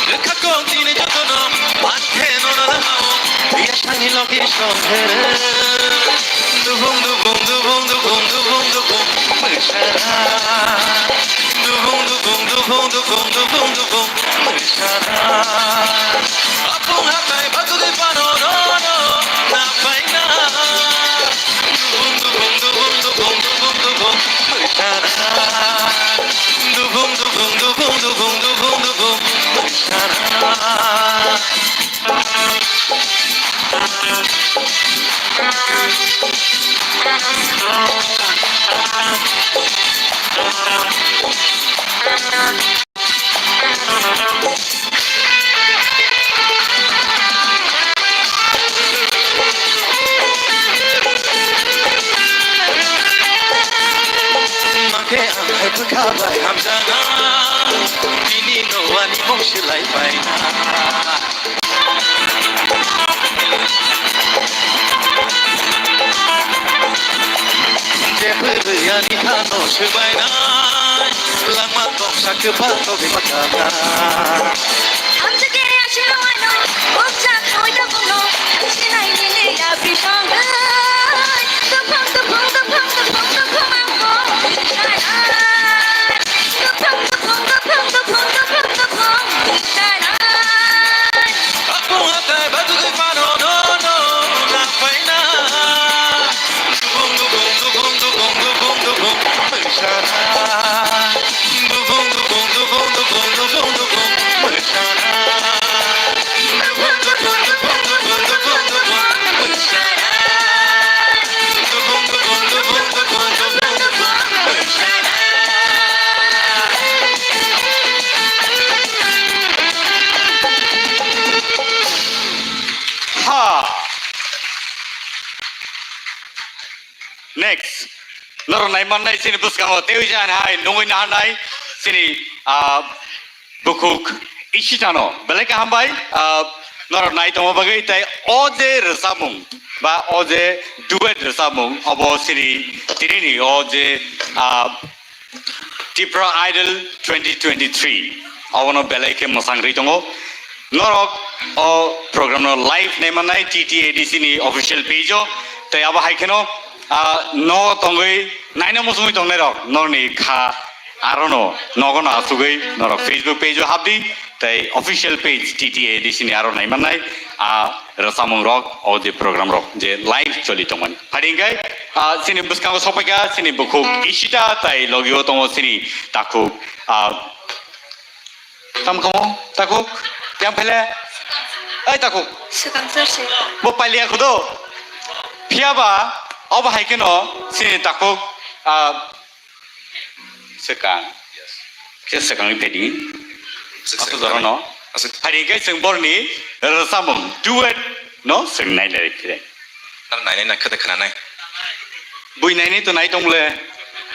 Wngkha kok tini jotono, banthe nono langmao, yasani logi songkhere. Dubung, dubung, dubung, mwsara. Dubung, dubung, dubung, dubung, dubung, dubung, mwsara. Apung hatai batugwi pano nono, napaina. Dubung, dubung, dubung, dubung, dubung, dubung, mwsara. Dubung, dubung, dubung, dubung, dubung, dubung, mwsara. Makhe ang hai bwkha bai hamjana, bini nowani mung silai paina. Jephuru ani thano swbainai, langma tongsa kwbang togwi mathana. Amjak khe aswk ano, ukjak khawi da bono, thansinai nini ya bisong. Tuphang, tuphang, tuphang, tuphang, tuphang, ang bo. Tuphang, tuphang, tuphang, tuphang, tuphang, tuphang, tuphang. Apung hatai batugwi pano nono, napaina. Dubung, dubung, dubung, dubung, dubung, dubung, mwsara. Dubung, dubung, dubung, dubung, dubung, dubung, mwsara. Dubung, dubung, dubung, dubung, dubung, dubung, mwsara. Dubung, dubung, dubung, dubung, dubung, dubung, mwsara. Nai mannai chini bwskango tei uisa hai nungwi naharnai chini, ah, bukhuk Ishitano belai kaham bai, ah, norok nai tongma bagwi tei o je rwchapmung ba o je duet rwchapmung obo chini tinini o je, ah, Tipra Idol twenty twenty-three obono belai khe mwsang rwi tongo. Norok o program no live nai mannai T T A D C ni official page o tei abo hai kheno, ah, no tongwi naina muchungwi tongnai rok norni kha arono nogono asugwi norok Facebook page o habdi tei official page T T A D C ni aro nai mannai a rwchapmung rok o je program rok je live choli tongmani. Phadi hwnkhe, ah, chini bwskango sokpaikha chini bukhuk Ishita tei logio tongo chini takhuk, ah, Tamo kamo, takhuk, yang phaile, ai takhuk. Swkang sir se. Bo pailiya khudo. Phiyaba, obo hai kheno, chini takhuk, ah, swkang. Khe swkangni phaidi. Aswk aswk jora no. Aswk. Phaidi khe chwng borni rwchapmung, duet no, chwng nai lai khe. Tar nainai na khede khna nai. Bui nainai to nai tong le.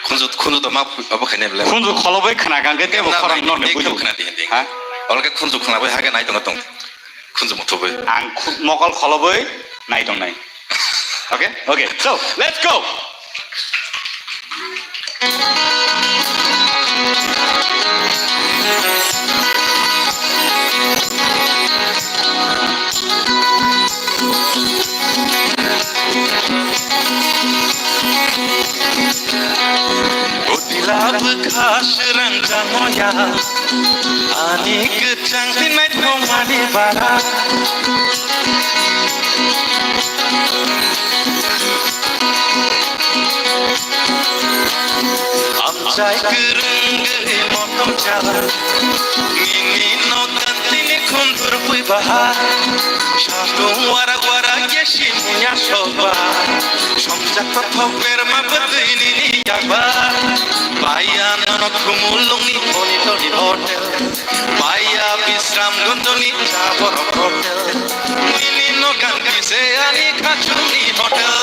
Khunju, khunju to ma abo khainai bole. Khunju kholobai khna kang khe tebo khorang norni buju. Khna di hindi. Ha? Olo khe khunju khna bai ha khe nai tong tong. Khunju motho bai. Ang khu-, mokol kholobai nai tong nai. Okay? Okay. So, let's go. Utila bwkha srang jamoya, ani kwchang tinai thongmani bara. Amchai kwrwngwi motom chala, nini nokan tini khundur pui baha. Satung warak warak ya simuya soba, somjak tothok berma bwtwi nini yakba. Baya nono khumulungni boni toni hotel, baya Bisramganjni cha borok hotel. Nini nokan kise ani khachungni hotel.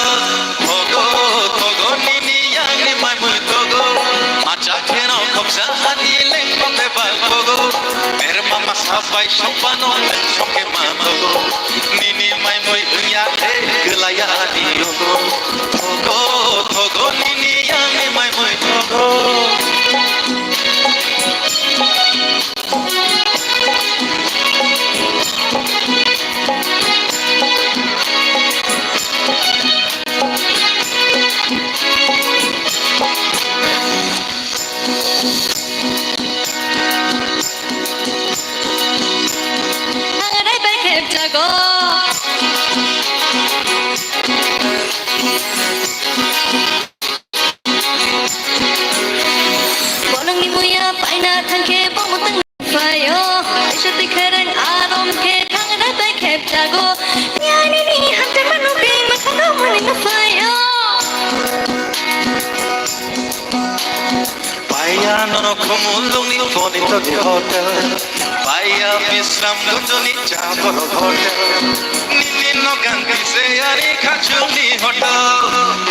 Thogo, thogo, nini yangni maimui thogo. Macha kheno khopsa ani lengkong bebak thogo. Berma masa bai sopano songke ma thogo. Nini maimui wngya khe kwlaiya ani yogo. Thogo, thogo, nini yangni maimui thogo. Ang rai bai khep jago. Bolongni muya paina thangkhe bo mutang phaio. Isha tikharang arom khe thang rai bai khep jago. Niyani ni hamte manu bi mathang mani ma phaio. Baya nono khumulungni boni toni hotel. Baya Bisramganjni cha borok hotel. Nini nokan kise ani khachungni hotel.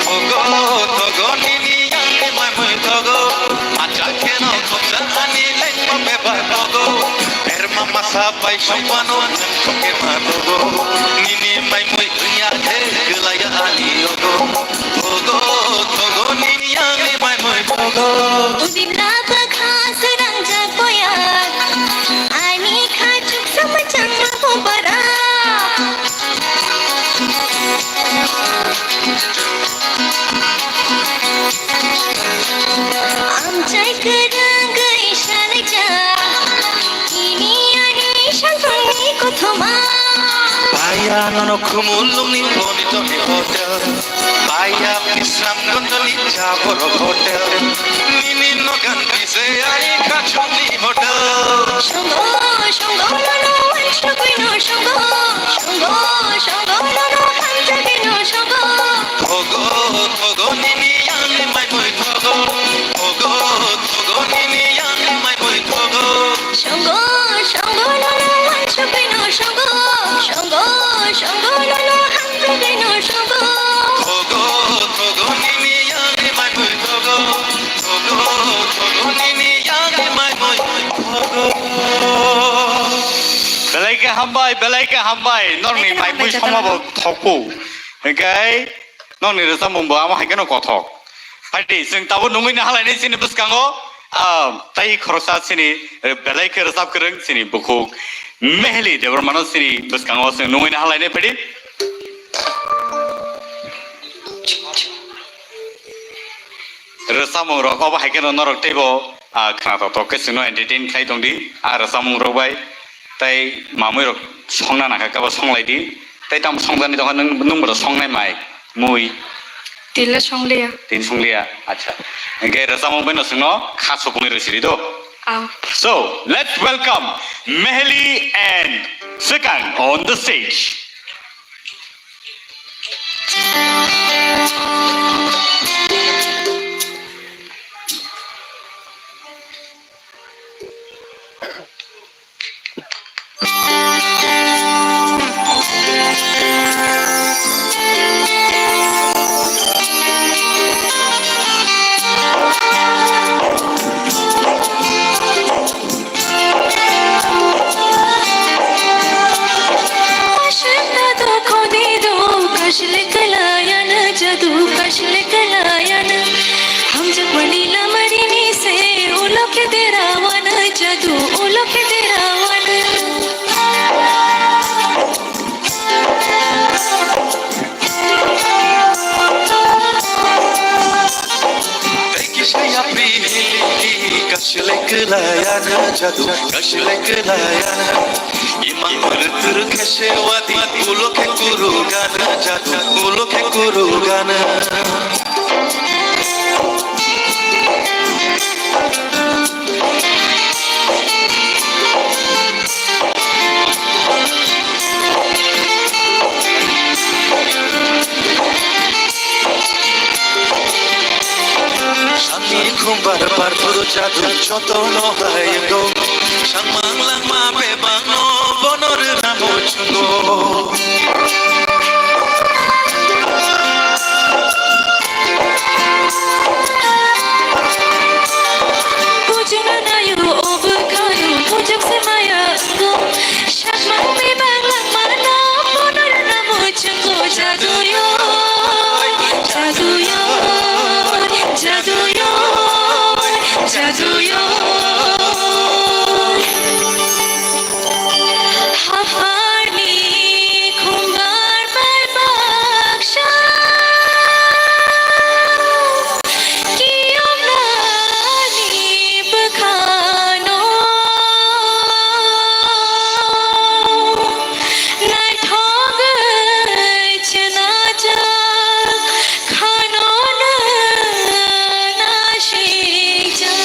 Thogo, thogo, nini yangni maimui thogo. Macha kheno khopsa ani lengkong bebak thogo. Berma masa bai sopano songke ma thogo. Nini maimui wngya khe kwlaiya ani yogo. Thogo, thogo, nini yangni maimui thogo. Udimla bwkha srang jak boya, ani khachuk samajang ma bubara. Amchai kwrwngwi salaijak, ini ani salboni kothoma. Baya nono khumulungni boni toni hotel. Baya Bisramganjni cha borok hotel. Nini nokan kise ani khachungni hotel. Songo, songo, nono wansugwino songo. Songo, songo, nono hamjagwino songo. Thogo, thogo, nini yangni maimui thogo. Thogo, thogo, nini yangni maimui thogo. Songo, songo, nono wansugwino songo. Songo, songo, nono hamjagwino songo. Thogo, thogo, nini yangni maimui thogo. Belai khe hambai, belai khe hambai. Norni belai khe mai hambai, mui jatala. Songma bo thokku. Hingke norni rwchapmung bo amo hai kheno kothok. Phaidi, chwng tabuk nungwi nahalaini chini bwskango, ah, tei khoroksa chini, eh, belai khe rwchap kwrwng chini bukhuk Meheli Debbarmano chini bwskango chwng nungwi nahalaini phaidi. Rwchapmung rok obo hai kheno norok teibo, ah, khna tok tok khe chwngno entertain khlai tongdi, ah, rwchapmung rok bai tei mamui rok songna nangkha khe bo songlaidi, tei tamo songjani tongkha nwng, nwng bo songnai mai mui. Tila songliya. Tin songliya, acha. Hingke rwchapmung bai no chwngno kha supungwi rw siri do. Ah. So, let's welcome Meheli and Swkang on the stage. Aşkta do khodido, kaşle kalayan jadu, kaşle kalayan. Hamjak manila marini se, ulo ke derawan jadu, ulo ke derawan. Tei kisa yapri hili kasilai kwlai ano jadu, kasilai kwlai ano. Imang muruk muruk khe se wadi, ulo khe kuru gana jadu, ulo khe kuru gana. Sani khumbar bar phuru jadu joto no hai go. Sangmang langma bebang no bonor namo chungo. Bujuna nayo o bwkhano, bujak se maya wngo. Sakmang bebak langmano, bono rwna muchungo. Jaduyo, jaduyo, jaduyo, jaduyo. Haharni khumbar bai baksa kiyomnani bwkhano naithogwi chenajak. Khano nwng nasijak.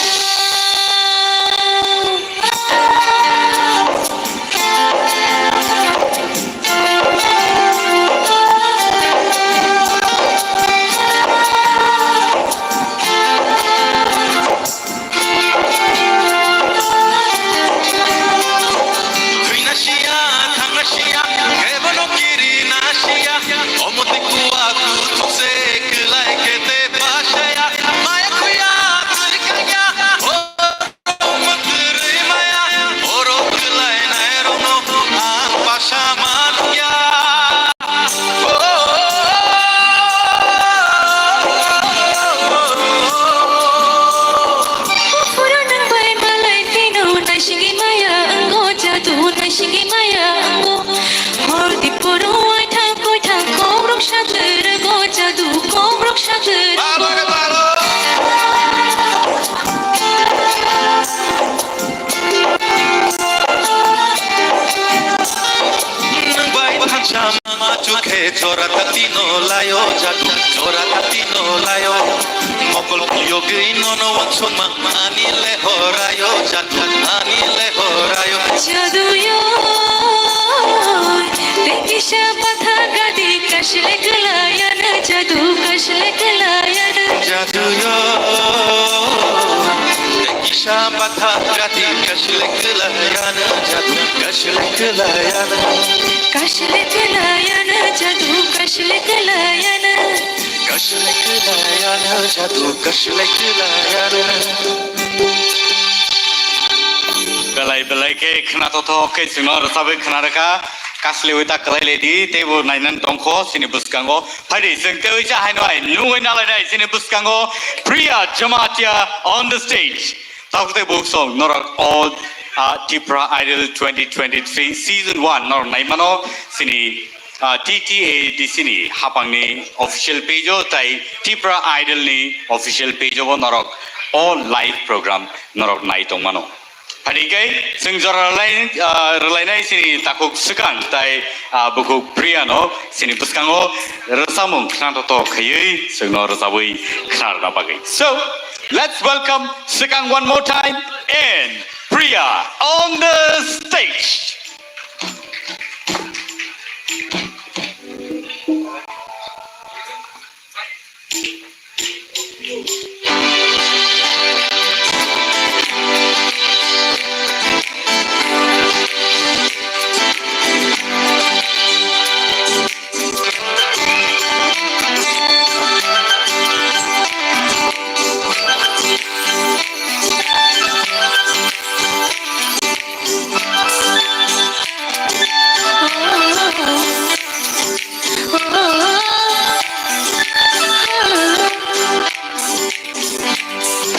Thwina siya, thangna siya, kebono kirina siya, omo tei kuwa kuthuk se kwlai khe tei pasaya, maya khuya, kwrwi kanya, o, omo kwrwi maya, oro kwlai nai rokno ang pasa man ya. Phuru nwng bai malai phino naisingwi maya wngo jadu, naisingwi maya wngo. Hor diporo waithang koithang kokrok sathwrwgo jadu, kokrok sathwrwgo. Nwng bai thansa ma chukhe jora tati no layo jadu, jora tati no layo. Mokol kiyogwi nono wansukma ani le horayo jadu, ani le horayo. Jaduyo, tei kisa patha gadi kasle kwlai ano jadu, kasle kwlai ano. Jaduyo, tei kisa patha gadi kasle kwlai ano jadu, kasle kwlai ano. Kasle kwlai ano jadu, kasle kwlai ano. Kasle kwlai ano jadu, kasle kwlai ano. Belai Belai khe khna totho khe chwngno rwchabwi khna rwkha, kasliwi ta kwlai lai di, teibo nainani tongkho chini bwskango. Phaidi chwng teiwi cha haino hai nungwi nalainai chini bwskango Priya Jamatia on the stage. Tabuk tei buk song norok all, ah, Tipra Idol twenty twenty-three season one norok naimano chini, ah, T T A D C ni hapangni official page o tai Tipra Idol ni official page o bo norok all live program norok nai tongmano. Phaidi khe chwng jora rwlai, ah, rwlainai chini takhuk swkang tai, ah, bukhuk Priya no chini bwskango rwchapmung khna totho khaiwi chwngno rwchabwi khna rwna bagwi. So, let's welcome swkang one more time and Priya on the stage.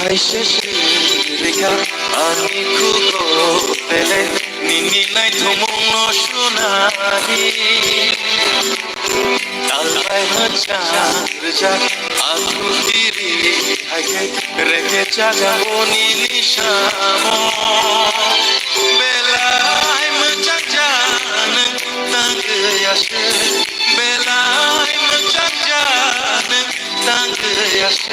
Kaisa sirika ani khugo pele nini naithokmungno sunani. Talbai mwchang rwjak aku kiri hai khe reke chaga o nini samo. Belai mwchang jang nwng tangwi aswk, belai mwchang jang nwng tangwi aswk.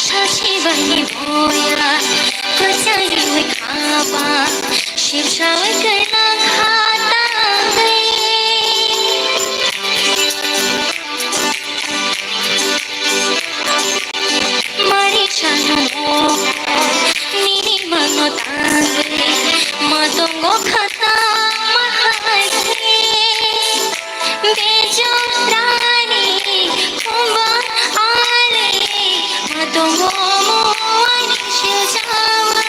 Sasibani boya, kwchangni khaba, sibsawi kailang khatangwi. Mari chano mo, nini mano tangwi, matongo khata mahai. Bejorani kumba ale, matongo mo ani siljawa.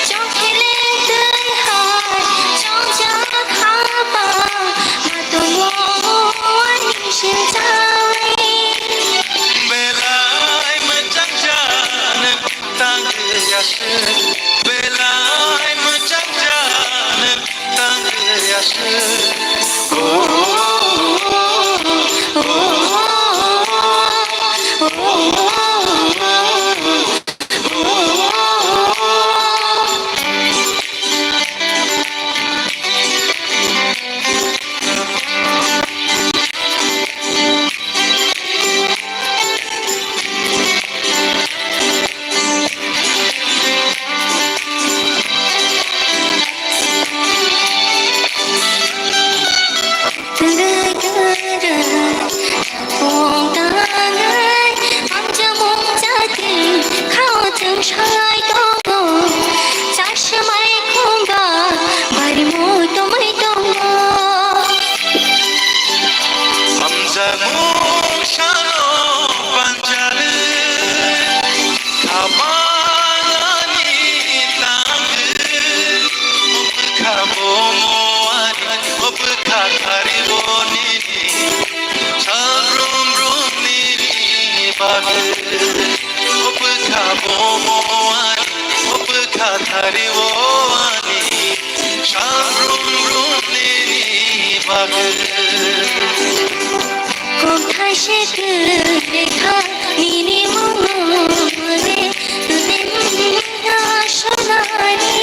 Chokle twi hai, chongjak haba, matongo ani siljawi. Belai mwchang jang nwng tangwi aswk, belai mwchang jang nwng tangwi aswk. Oh, oh, oh, oh, oh, oh, oh. Tang tangai, ang chamung chating, khao chang sai tongo, chashmai khumba, bari mu tomai tongo. Ang chamung sano panjale, khapanani tangwi, obwkha bomo ani, obwkha thari bo nini. Sal brum brum nini bagwi, obwkha bomo ani, obwkha thari o ani. Sal brum brum nini bagwi. Kok thaise kwrwi kha nini mungno le, twi mungno sonani.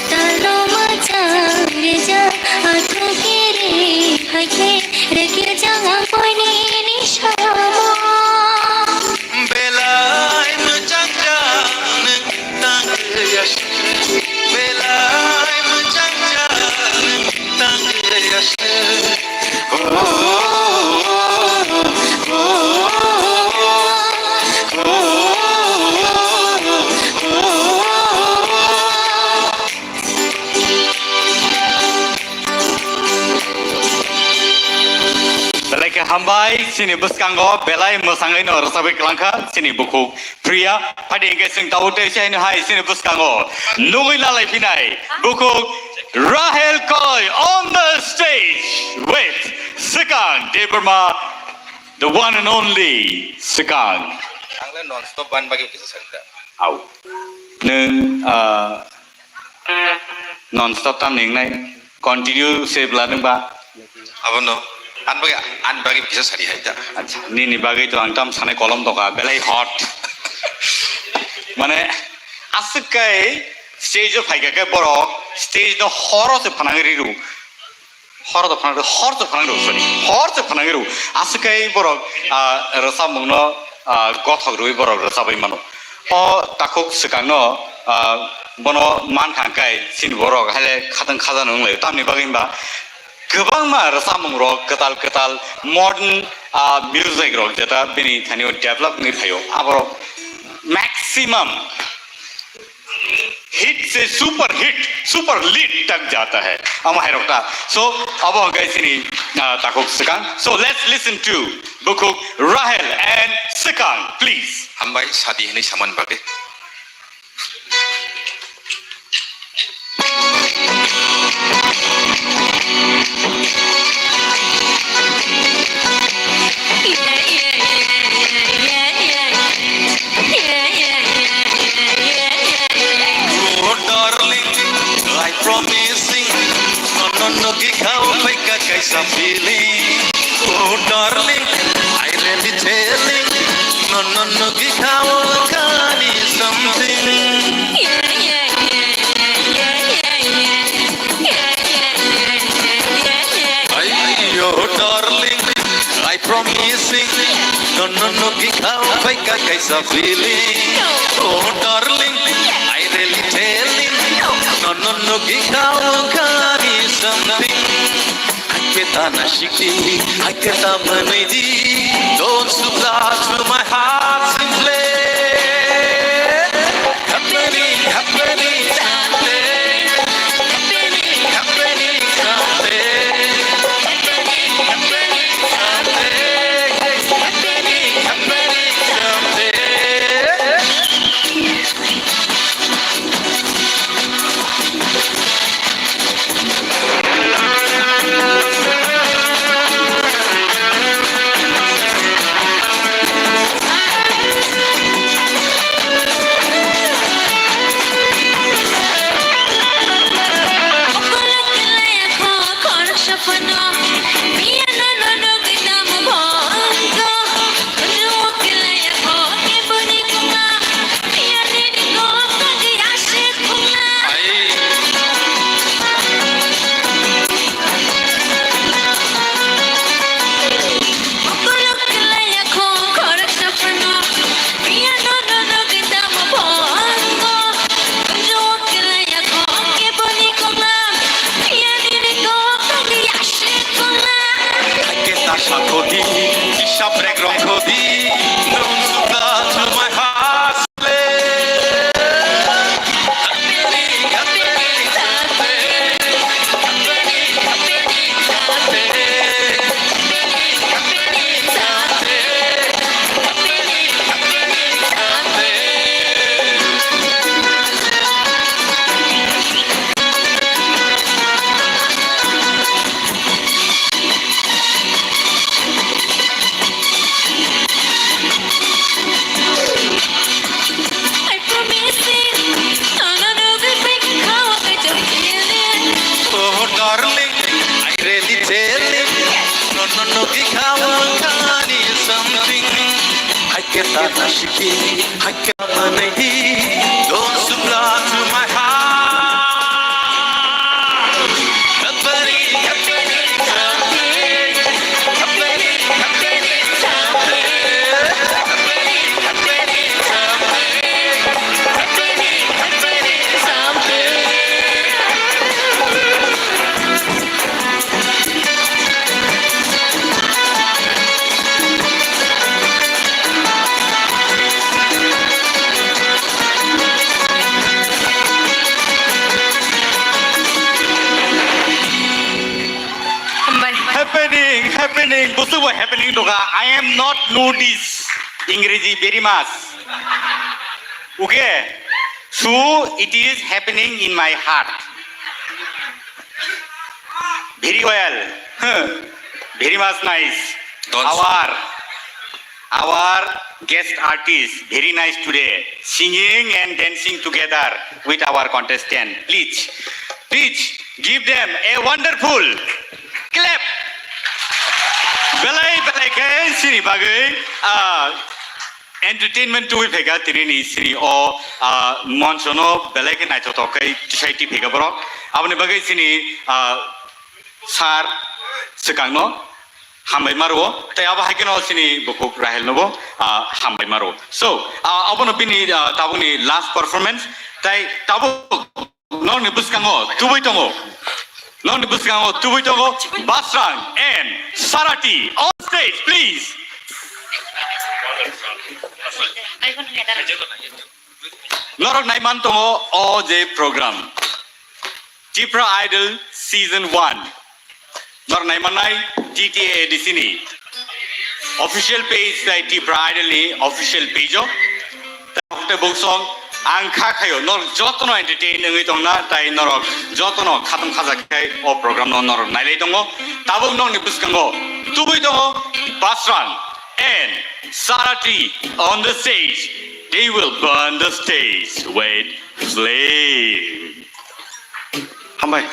Talo mwchang rijak athu kiri hai khe, rwkhe jang ang koinini samo. Belai Bai chini bwskango belai mwsangwi no rwchapwi kwlangkha chini bukhuk Priya. Phadi hwnkhe chwng tabuk tei se haino hai chini bwskango nugwi lalai phinai bukhuk Rahel Koi on the stage with Swkang Debbarma, the one and only Swkang. Ang le non stop ban bagwi kisa sakta. Au. Nwng, ah, non stop tam ning nai. Continue se bla nwng ba. Abono. An bagwi, an bagwi kisa sari hai ta. Acha, nini bagwi to ang tam sanai kolom doka, belai hot. Mane, aswk kai stage o phaikha khe borok, stage no horo se phanang riru. Hor do phanang, hor se phanang rw, sorry. Hor se phanang rw. Aswk kai borok, ah, rwchapmung no, ah, gothok rwi borok rwchapwi mano. O takhuk Swkang no, ah, bono mankha kai chini borok haile khatang khaja no wng lai. Tamni bagwi hwnba kwbangma rwchapmung rok kwtal kwtal modern, ah, music rok jeta bini thani o develop wngwi phaio. Aborok maximum hit se super hit, super lit tak jata hai. Amo hai rok ta. So, abo hwnkhe chini, ah, takhuk Swkang. So, let's listen to bukhuk Rahel and Swkang, please. Hambai sadi hinwi samani bagwi. Oh, darling, I promising, no, no, no, gikha o phaikha kaisa feeling. Oh, darling, I really telling, no, no, no, gikha o kani something. Ay, oh, darling, I promising, no, no, no, gikha o phaikha kaisa feeling. Oh, darling, I really telling, no, no, no, gikha o kani something. Hakhe ta na sikti, hakhe ta mwnwi di, don't supply to my heart simply. Happening, happening, something. Hakhe ta sakho di, hisab rek rongkho di, don't supply to my heart. Oh, darling, I really telling. No, no, no, gikha o kani something. Hakhe ta na sikti, hakhe mwnwi di, don't supply to my heart. Happening to ka, I am not notice Ingreji very much. Okay? So it is happening in my heart. Very well. Very much nice. Don't Our our guest artist, very nice today, singing and dancing together with our contestant. Please, please give them a wonderful clap. Belai belai khe sini bagwi, ah, entertainment tubui phega tini ni sini o, ah, moncho no belai khe naithothok khe tisai ti phega borok. Aboni bagwi sini, ah, sir swkang no hambai maro, tei abo hai kheno chini bukhuk Rahel nobo, ah, hambai maro. So, ah, abono bini, ah, tabukni last performance, tei tabuk nokni bwskango tubui tongo, nokni bwskango tubui tongo Basrang and Sarati on stage, please. Norok naiman tongo o je program, Tipra Idol Season one. Norok naimannai T T A D C ni official page tei Tipra Idol ni official page o. Tei buk song ang kha khayo norok jotono entertain wngwi tongna tei norok jotono khatung khajak khai o program no norok nailai tongo. Tabuk nokni bwskango tubui tongo Basrang and Sarati on the stage. They will burn the stage with flame. Hambai.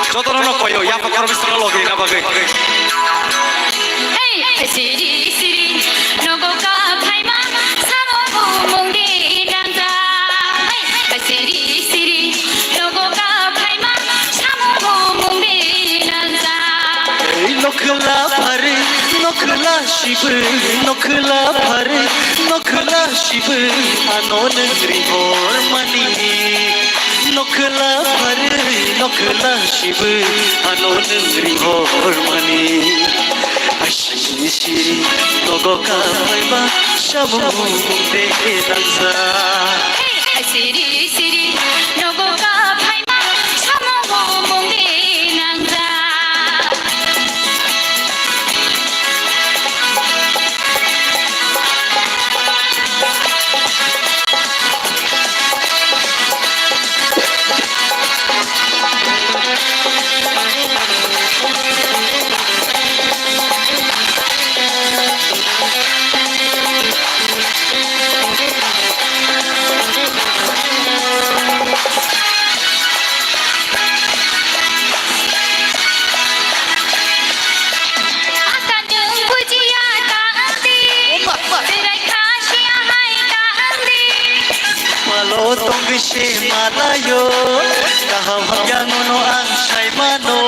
Jotono no koyo, yapha khoroksa no logi na bagwi. Hey, siri, siri, nogo ka phaima, samung bumung di nangja. Hey, siri, siri, nogo ka phaima, samung bumung di nangja. Ei nokhla phari, nokhla sibwi, nokhla phari, nokhla sibwi, ano nengri hor mani. Nokhla phari, nokhla sibwi, ano nengri hor mani. Asiri siri, nogo ka phaima, samung bumung di nangja. Hey, asiri siri, nogo ka phaima, samung bumung di nangja. Palo tongwi se malayo, kaham hamya nono ang sai mano.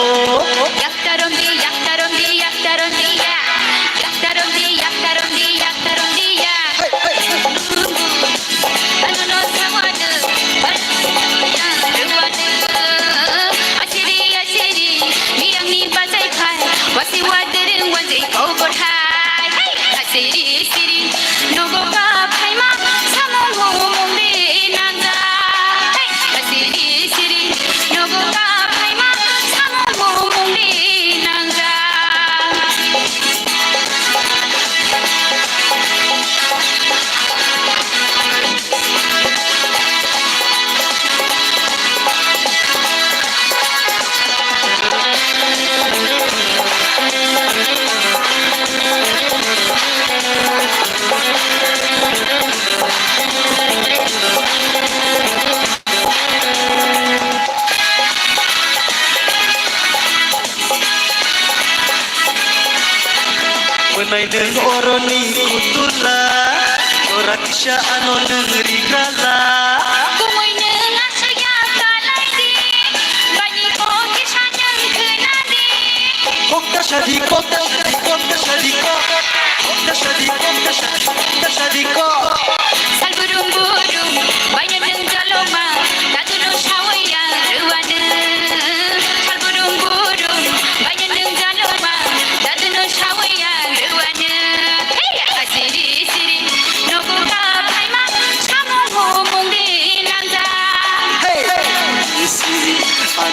Yaktarondi, yaktarondi, yaktarondi, ya. Yaktarondi, yaktarondi, yaktarondi, ya. Hey, hey, hey. Ano no sawadu, ano no sawadu. Asiri, asiri, miyangni bachai phai, wasi wadereng wanjai kobor hai. Hey, asiri, asiri, nogo ka phaima, samung humung di nangja. Hey, asiri, asiri, nogo ka phaima, samung humung di nangja. Mwnai nwng oroni kutula, jora kisa ano nwng rigrala. Kumui nwng aswk ya kalai di, bani kok kisa nwng khna di. Kok ta sadi, kok ta sadi, kok ta sadi, kok. Kok ta sadi, kok ta sadi, kok ta sadi, kok.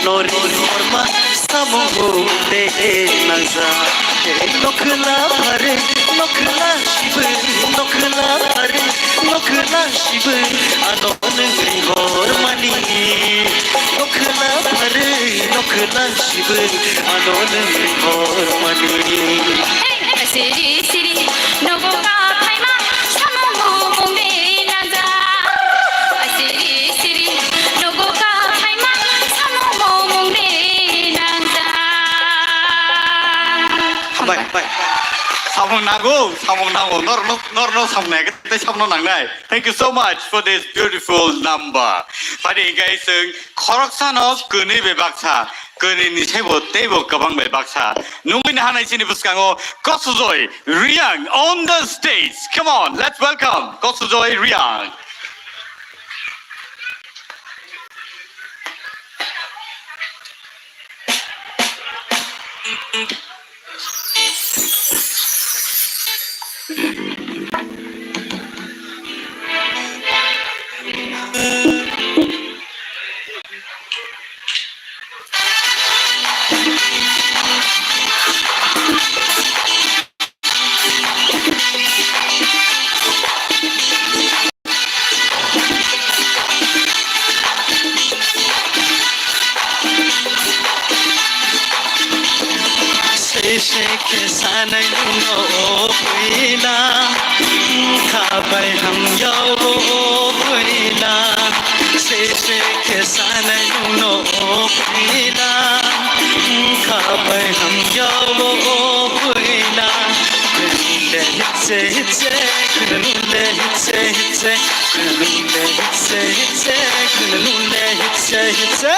Tori horma samung de nangja. Nokla pare, nokla shibu, nokla pare, nokla shibu, ano nung hormani. Nokla pare, nokla shibu, ano nung hormani. Siri siri, nogo ka phaima, samung mung de nangja. Siri siri, nogo ka phaima, samung mung de nangja. Bai, bai. Samung nango, samung nango. Nor, nor, nor, nor samung nai, tei samung nangnai. Thank you so much for this beautiful number. Phaidi hingke chwng khoroksano kwnwi bai baksa, kwnwi ni saibo teibo kwbang bai baksa. Nungwi nahanai chini bwskango Kosujoy Reang on the stage. Come on, let's welcome Kosujoy Reang. Sese khe sanai nungno o bwina, wngkha bai hamya o bwina. Sese khe sanai nungno o bwina, wngkha bai hamya o bwina. Nunde hitse hitse, nunde hitse hitse, nunde hitse hitse, nunde hitse hitse.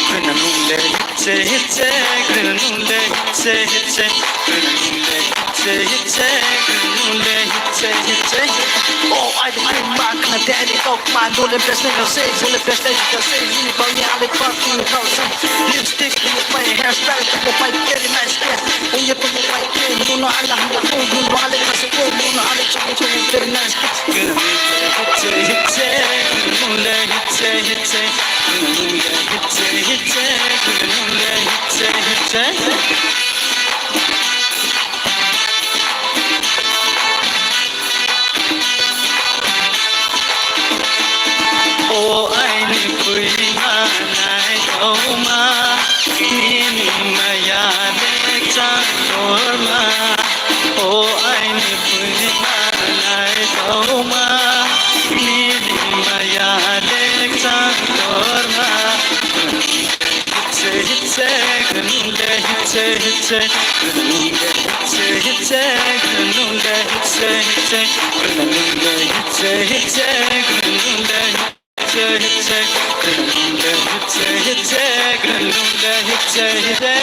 Kwna nung le hitse hitse, kwna nung le hitse hitse, kwna nung le hitse hitse, kwna nung le hitse hitse. Oh, I, I, ma, kana, daddy, oh, ma, no, le, best, nigga, say, no, le, best, nigga, say, you, but, yeah, I, like, fucking, go, say, lipstick, look, my hairstyle, look, my, very nice, yeah. Uye tumu pai ke muno ala handa ko muno ale kasu ko muno ale chong chong very nice. Hitse hitse, nule hitse hitse, nule hitse hitse, nule hitse hitse. O aini pui ma nai tau ma, nini maya de chang tor ma. O aini pui ma nai tau ma, nini maya de chang tor ma. Hitse hitse, granule hitse hitse, granule hitse hitse, granule hitse hitse, granule hitse hitse, granule hitse hitse, granule hitse hitse, granule hitse hitse.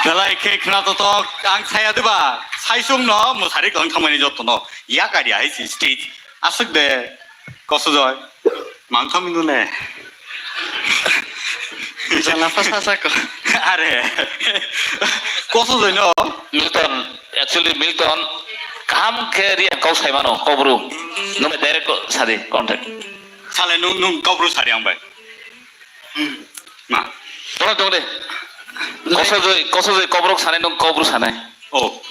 Belai khe khna totok, ang saya diba, saisung no mwsari kwlwng thangmani joto no, yak ari hai si stage, aswk de. Kosujoy, mangkha mino ne. Jala pha sa sa ko. Are. Kosujoy no. Milton, actually Milton, kaham khe Reang kok sai mano, kok bru. Nung direct ko sadi, contact. Sale nung, nung kok bru sadi ang bai. Ma. Tong, tong de. Kosujoy, Kosujoy kok bru sanai, nung kok bru sanai. Oh.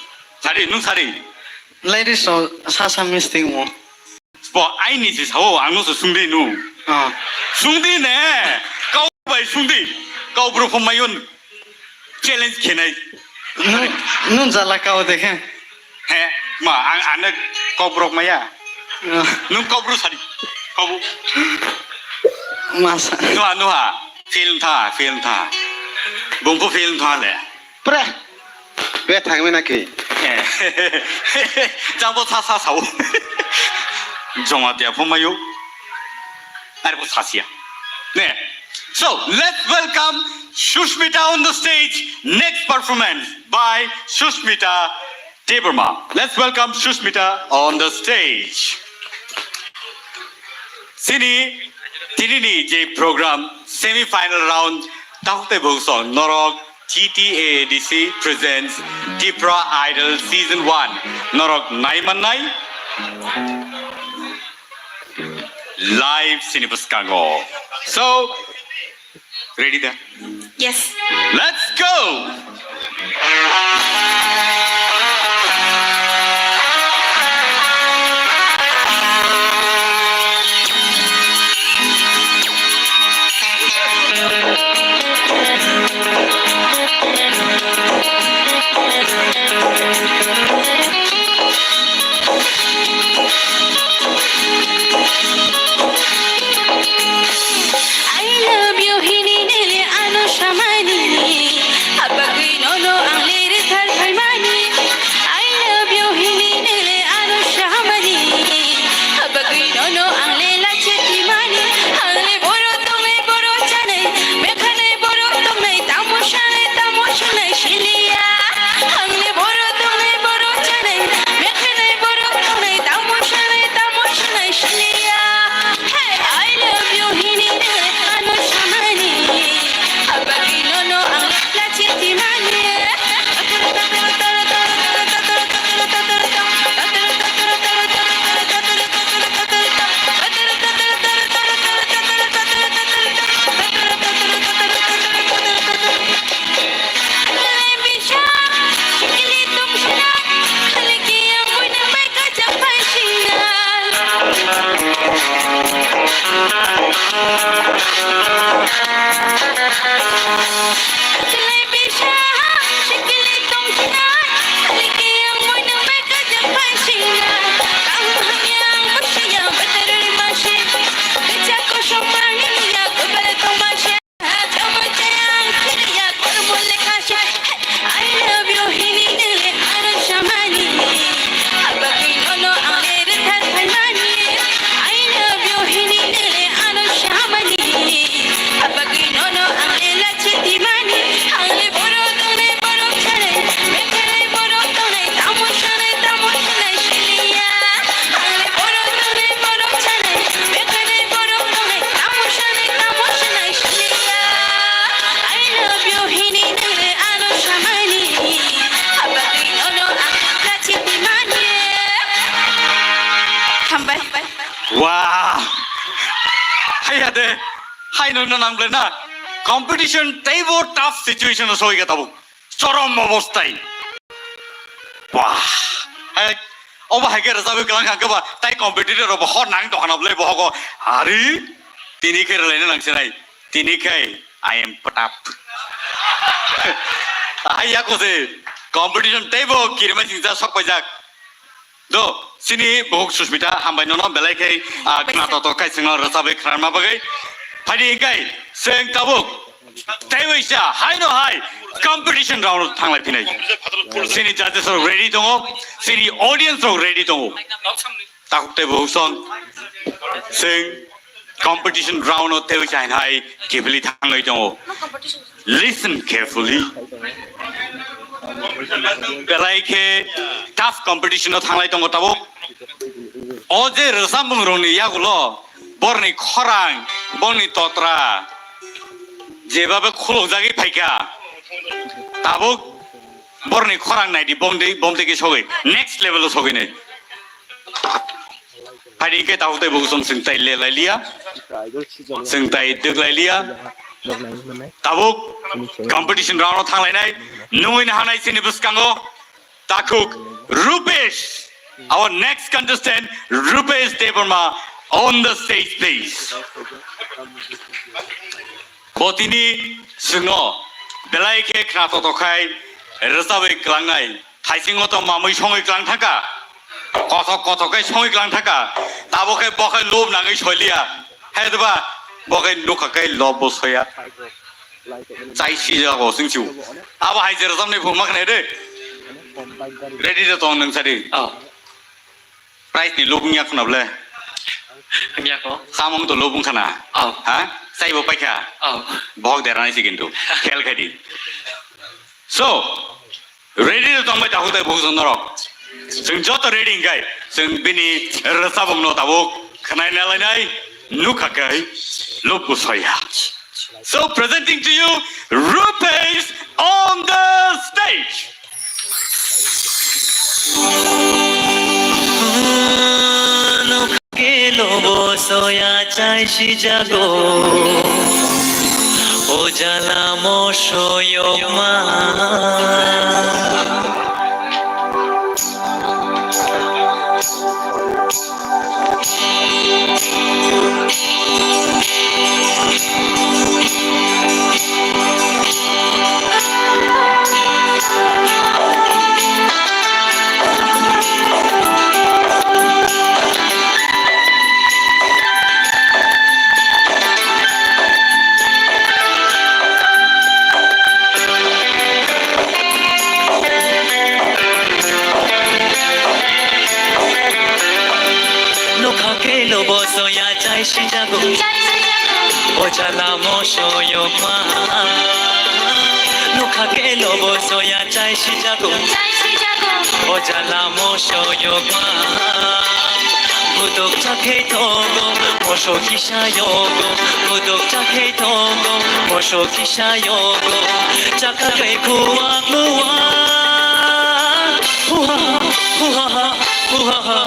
Sadi, nung sadi. Ladies, so, sa sa misting mo. Bo aini se sao, ang no se sungdi nu. Ah. Sungdi ne, kau bai sungdi, kau bro phom mayon challenge khenai. Nu, nu jala kau dekhe. He, ma, ang, ang ne kau bro maya. Ah. Nung kau bro sadi, kau bu. Masa. Nuha, nuha, film tha, film tha. Bungku film tha le. Pre. Be thangwi na ki? Eh. Jang bo sa sa sao. Joma tia phum mayu. Are bo sa sia. Ne. So, let's welcome Sushmita on the stage. Next performance by Sushmita Debbarma. Let's welcome Sushmita on the stage. Chini, tini ni je program semi final round, tahuk tei bungsong norok T T A A D C presents Tipra Idol Season one. Norok nai mannai live sini bwskango. So, ready da? Yes. Let's go! I love you hini nele ano samani. Abagwi nono ang lere thar phaimani. I love you hini nele ano samani. Abagwi nono ang lela chetimani. Ang le boro tongnai boro chanai. Mekhanai boro tongnai tamo sanai tamo sanai siliya. Ang le boro tongnai boro chanai. Mekhanai boro tongnai tamo sanai tamo sanai siliya. Hey, I love you hini nele ano samani. Abagwi nono ang lachi timani. I love you hini nele ano samani. Abagwi nono ang lere thar phaimani. I love you hini nele ano samani. Abagwi nono ang lela chetimani. Ang le boro tongnai boro chanai. Mekhanai boro tongnai tamo sanai tamo sanai siliya. Ang le boro tongnai boro chanai. Mekhanai boro tongnai tamo sanai tamo sanai siliya. I love you hini nele ano samani. Abagwi nono ang lachi timani. Hambai. Wow! Hai ade, hai no nang ble na. Competition teibo tough situation o soi ka tabuk. Chorom obostai. Wah! Hai, obo hai ke rwchapwi kwlang kha khe ba, tai competitor obo hor nang tongkha na ble bohogo. Ari, tini khe rwlaina nang sinai. Tini khe I am put up. Hai yako se competition teibo kirima singsa sok paijak. Do, sini buhuk Susmita, hambai nono belai khe, ah, khna toto khai singno rwchabwi khnarma bagwi. Phaidi hinkhe, seng tabuk. Tei waisa, hai no hai, competition round thanglai phinai. Sini judges rok ready tongo, sini audience rok ready tongo. Takhuk tei buhuk song, seng competition round o tei waisa hai hai, kibili thangwi tongo. Listen carefully. Belai khe tough competition o thanglai tongo tabuk. O je rwchapmung rokni yagulo borni khorang, borni totra jebabe khulukjagwi phaikha. Tabuk borni khorang naidi bomdi, bomdi khe sogwi next level o sogwi nai. Phaidi khe tabuk tei bukusong chwng tai le lai liya. Chwng tai dwk lai liya. Tabuk competition round o thang lai nai. Nungwi na hanai chini bwskango takhuk Rupesh. Our next contestant, Rupesh Debbarma, on the stage, please. Bo tini chwngno belai khe khna toto khai rwchabwi kwlangnai. Thaisingo to mamwi songwi klang thangkha. Kothok kothok khe songwi klang thangkha. Tabo khe bo khe lob nangwi soiliya. Hai deba bo khe nukha khe lob bo soya. Chai si jago singsiu. Abo hai je rwchapnai phung ma khnai de. Ready de tong nang sadi. Oh. Prize ni lob wngya khuna ble. Wngya ko. Samung to lob wngkha na. Oh. Ha? Chai bo paikha. Oh. Bohok deranai si kintu. Khel khai di. So, ready to tongbai takhuk tai bukhuk norok. Chwng joto ready hinkhai, chwng bini rwchapmungno tabuk khwnai nalainai, nukha kai, lubku soya. So, presenting to you, Rupesh, all Soya chai sijago, o jala mosoyokma. Nokha khe lobo soya chai sijago. O jala mosoyokma. Nokha khe lobo soya chai sijago. O jala mosoyokma. Budok chakhe togo, moso kisa yogo. Budok chakhe togo, moso kisa yogo. Chaka kai kuak luak. Huha, huha, huha.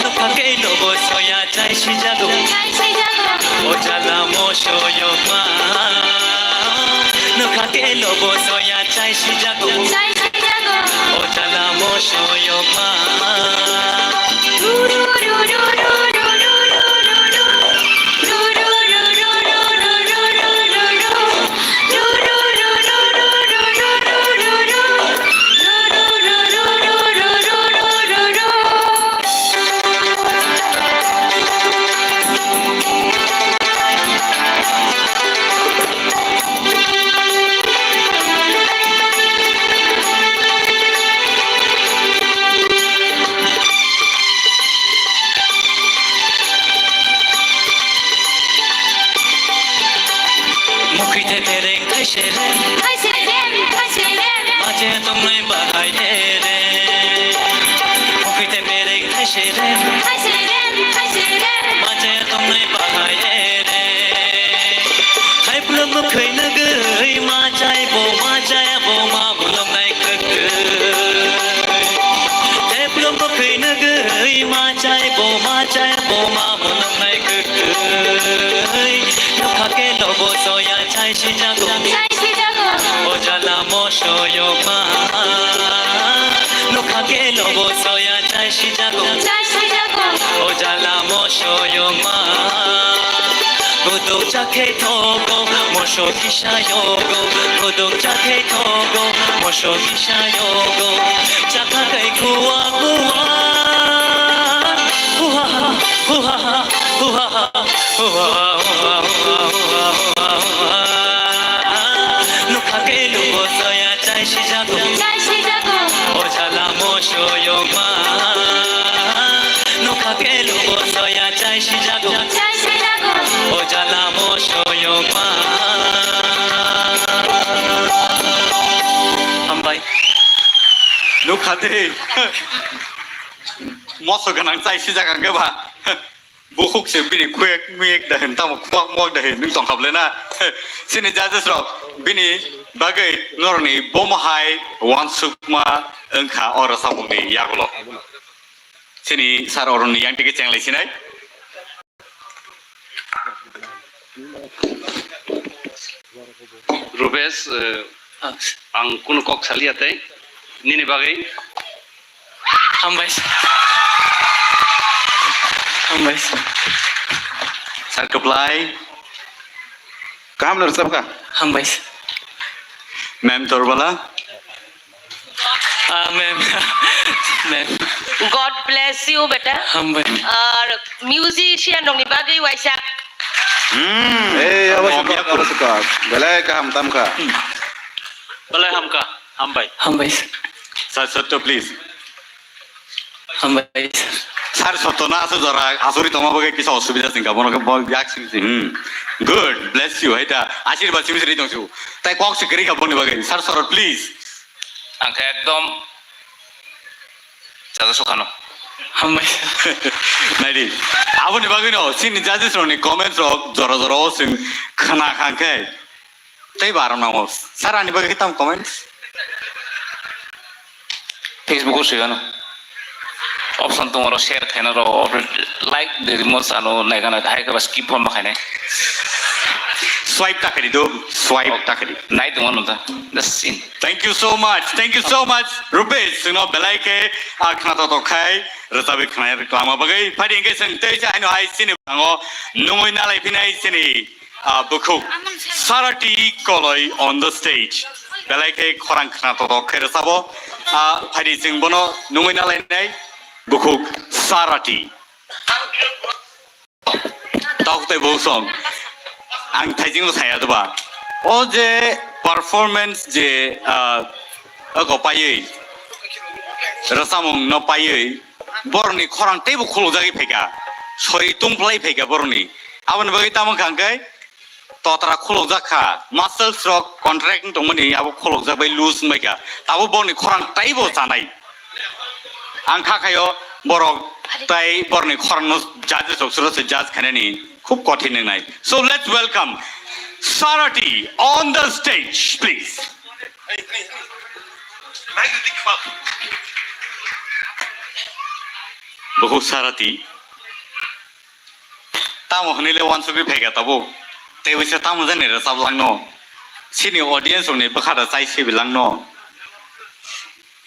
Nokha khe lobo soya chai sijago. O jala mosoyokma. Nokha khe lobo soya chai sijago. O jala mosoyokma. Mukhwi thepereng thaise rem. Thaise rem, thaise rem. Mache tongnai bahai ere. Mukhwi thepereng thaise rem. Thaise rem, thaise rem. Mache tongnai bahai ere. Thaiplung mukhwi nugwi machai bo machai bo ma bulong nai kwtwi. Thaiplung mukhwi nugwi machai bo machai bo ma bulong nai kwtwi. Nokha khe lobo soya chai sijago. Chai sijago. O jala mosoyokma. Nokha khe lobo soya chai sijago. Chai sijago. O jala mosoyokma. Budok chakhe togo, moso kisa yogo. Budok chakhe togo, moso kisa yogo. Chakha kai kuak kuak. Huha ha, huha ha, huha ha. Nokha khe lobo soya chai sijago. Chai sijago. O jala mosoyokma. Nokha khe lobo soya chai sijago. Chai sijago. O jala mosoyokma. Hambai. Nokha de. Moso gwnang chai sijak ang khe ba. Bukhuk se bini khuyak muyak da hin, tamo khuak muak da hin, nwng tong kha bwle na? Chini judges rok bini bagwi norokni bomo hai uansukma wngkha o rwchapmungni yagulo. Chini sir oroni yang tigi chenglai sinai. Rupesh, eh, ang kunu kok saliya tei nini bagwi. Hambai sir. Hambai sir. Sir kwplai. Kaham no rwchapkha? Hambai sir. Ma'am Torbala. Ah, ma'am. Ma'am. God bless you, beta. Hambai. Ar musician rokni bagwi waisa. Hmm. Ei, abo Mom sukak, Yakub. Abo sukak. Belai kaham tamkha. Belai hamkha. Hambai. Hambai sir. Sir Sotto, please. Hambai sir. Sir Sotto na aswk jora asuri tongma bagwi kisa osubida singkha, bono khe bo yak simi sing. Hmm. Good. Bless you. Hai ta ashirbad simi siri tongsu. Tai kok se kwrwi kha boni bagwi. Sir Sorot, please. Ang khe ekdom chaja sukhano. Hambai sir. Naidi. Aboni bagwi no chini judges rokni comments rok jora jora o chwng khna kha khe. Tei ba aram nango. Sir, ani bagwi tamo comments? Facebook o swigano. Option tongo oro share khaina ro, like de rimo sano naigana hai khe ba skip hon ma khainai. Swipe ta khaidi do, swipe ta khaidi. Nai tongo no ta. The scene. Thank you so much. Thank you so much, Rupesh. Sino belai khe a khna to to khai rwchabwi khnai reklama bagwi. Phadi hwnkhe chwng tei sa haino hai sini bango nungwi nalai phinai sini, ah, bukhuk Sarati Koloi on the stage. Belai khe khorang khna to to khe rwchabo. Ah, phadi chwng bono nungwi nalainai bukhuk Sarati. Tok tei bo song. Ang thaijing no saya doba. O je performance je, ah, ako paiwi. Rwchapmung no paiwi. Borokni khorang teibo khulukjagwi phaikha. Sori tungphlai phaikha borokni. Aboni bagwi tamo kha hwnkhe totra khulukjak kha. Muscles rok contract wng tongmani abo khulukjak bai loose wngbai kha. Tabuk borokni khorang teibo chanai. Ang kha khaio borok tai borokni khorangno judges rok suro se judge khainani khub kothin wngnai. So let's welcome Sarati on the stage, please. Bukhuk Sarati. Tamo hwnwi le uansugwi phaikha tabuk. Tei waisa tamo jani rwchap langno. Chini audience rokni bwkha da chai sibi langno.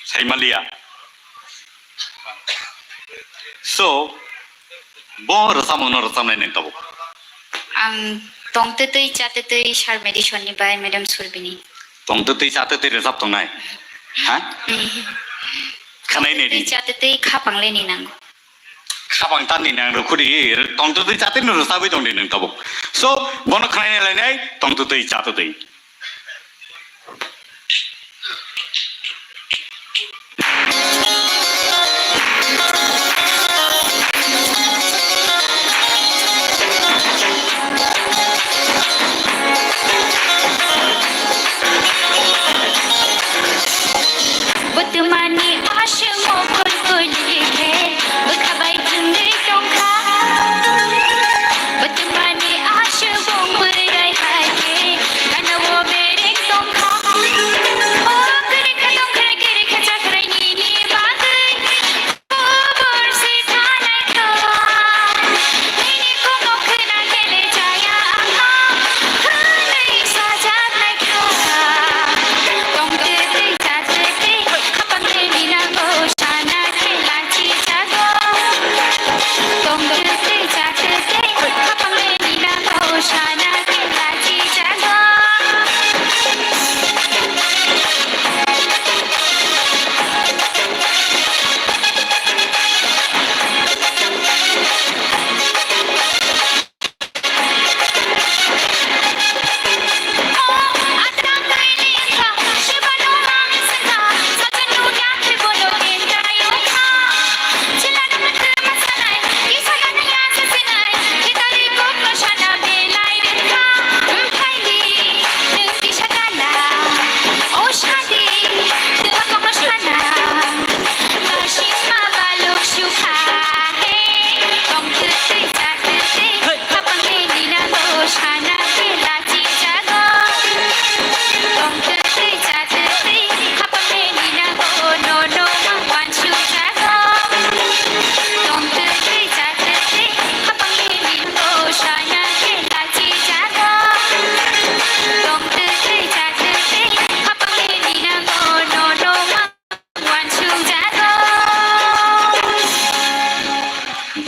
Saimaliya. So, bo rwchapmungno rwchapnai nang tabuk. Ang tongtwtwi chatwtwi Sir Madison ni bai Madam Surbini. Tongtwtwi chatwtwi rwchap tongnai. Ha? Khwnai nai di. Twi chatwtwi khapang le ni nango. Khapang tan ni nang rwkhudi, tongtwtwi chatwtwi no rwchapwi tong di nang tabuk. So, bono khwnai nai lainai, tongtwtwi chatwtwi. Bwtwmani aswk mokol kuli khe bwkha bai chwngwi tongkha. Bwtwmani aswk bung bwrwi hai khe gana o bereng tongkha. O kwrwi kha tongkhrai kwrwi kha chakrai nini bagwi.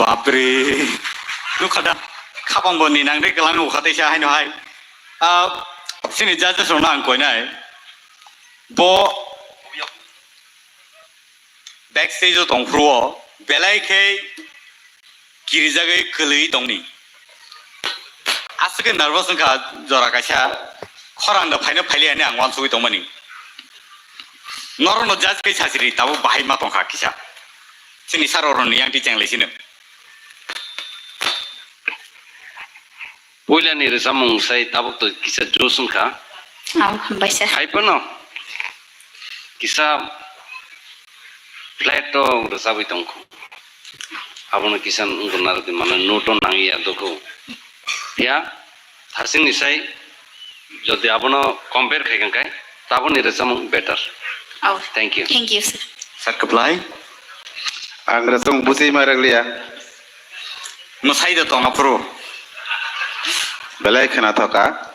Bapre. Nukha da, khapang bo ni nang de kelang ukha teisa haino hai. Ah, sini judges rokno ang koinai. Bo backstage o tong phuru o belai khe kirijagwi kwlwi tongni. Aswk khe nervous wngkha jora kaisa khorang da phaino phailiya hinwi ang uansugwi tongmani. Norokno judge khe sachiri tabuk bahai ma tongkha kisa. Chini sir oroni yang ti chenglai sino. Puila ni rwchapmung sai tabuk to kisa josh wngkha. Ang hambai sir. Hai phano kisa flat to rwchapwi tongkho. Abono kisa wngkha narwgwi mano note o nangya dokho. Ya, thasingni sai jodi abono compare khai kha khe tabukni rwchapmung better. Oh. Thank you. Thank you, sir. Sir, kwplai. Ang rwchapmung buji ma rwkliya. Mwsai de tong aphuru. Belai khwna thoka.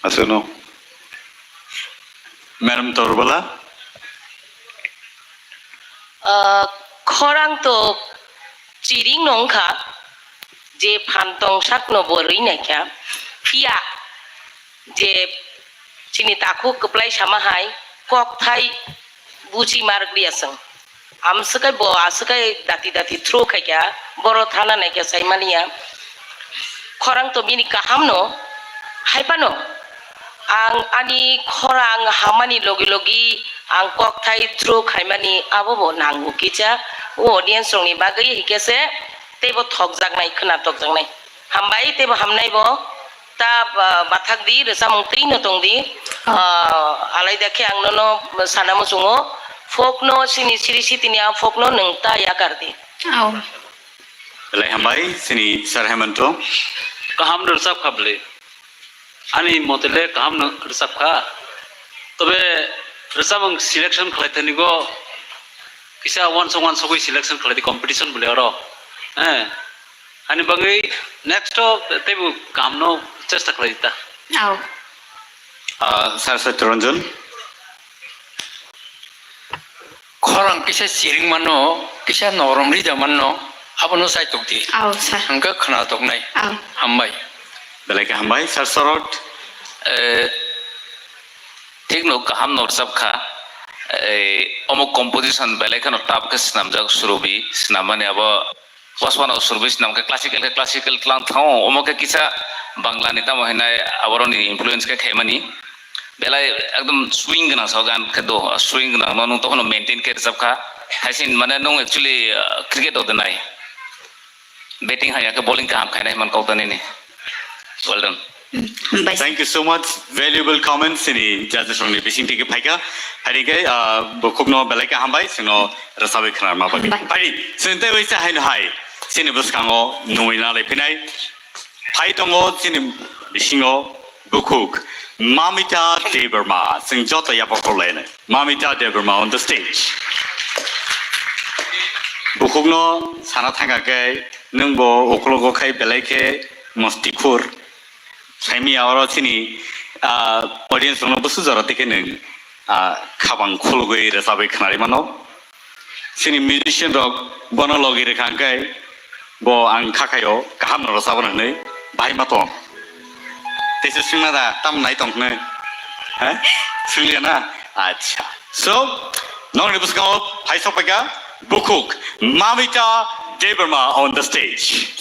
Aswkno. Madam Torbala. Ah, khorang to chiring no wngkha, je phan tong sak no bo rwi naikha, phiya je chini takhuk kwplai sama hai kokthai buji ma rwkliya chwng. Amswkai bo aswkai dati dati through khaikha, boro thana naikha saimaniya. Khorang to bini kaham no, hai phano ang ani khorang hamani logi logi ang kokthai through khaimani abo bo nango kisa o audience rokni bagwi, hikhe se teibo thokjaknai, khwna tokjaknai. Hambai teibo hamnai bo. Ta, ah, bathak di, rwchapmung twi no tong di. Ah, alai da khe ang nono sana muchungo. Folk no sini siri sitini a folk no nwng ta yakar di. Au. Belai hambai, sini Sir Hemanto. Kaham no rwchap kha bwle. Ani mote le kaham no rwchap kha. Tobe rwchapmung selection khlai thani go kisa wansuk wansugwi selection khlai di competition bwle oro. Eh. Ani bagwi next o teibo kaham no chesta khlai di ta. Au. Ah, Sir Satya Ranjan. Khorang kisa chiring mano, kisa norom rida mano, abono saitok di. Au, sir. Hwnkhe khwna toknai. Au. Hambai. Belai khe hambai, Sir Sorot. Eh, thik no kaham no rwchap kha. Eh, omo composition belai kheno tough khe swnamjak, Surubi. Swnamani abo Bosmano Surbis nam khe classical khe classical tlang thango, omo khe kisa Bangla ni tamo hinai aboroni influence khe khaimani. Belai ekdom swing gwnang sa gan khe do, swing gwnang no nwng tokhono maintain khe rwchap kha. Haisin mane nwng actually, uh, cricket do denai. Batting haya khe bowling kaham khainai man kok da nini. Well done. Hambai. Thank you so much. Valuable comments ini judges rokni bising tiki phaika. Hari khe, ah, bukhukno belai khe hambai, chwngno rwchabwi khwnarma bagwi. Hambai. Hari, chwng tei waisa haino hai. Chini bwskango nungwi nalai phinai. Phai tongo chini bisingo bukhuk Mamita Debbarma. Chwng joto yapha khorlainai. Mamita Debbarma on the stage. Bukhukno sana thangkha khe, nwng bo uklogo khai belai khe mostikhur. Saimia oro chini, ah, audience rokno busu jora tike nwng, ah, khabang khulugwi rwchabwi khwnarwi mano. Chini musician rok bono logi rwkha hwnkhe bo ang kha khaio kaham no rwchabo hwnwi bahai ma tong. Teisa swngna da tam nai tong hwnwi. He? Swnglia na? Acha. So, nokni bwskango phai sok paikha bukhuk Mamita Debbarma on the stage.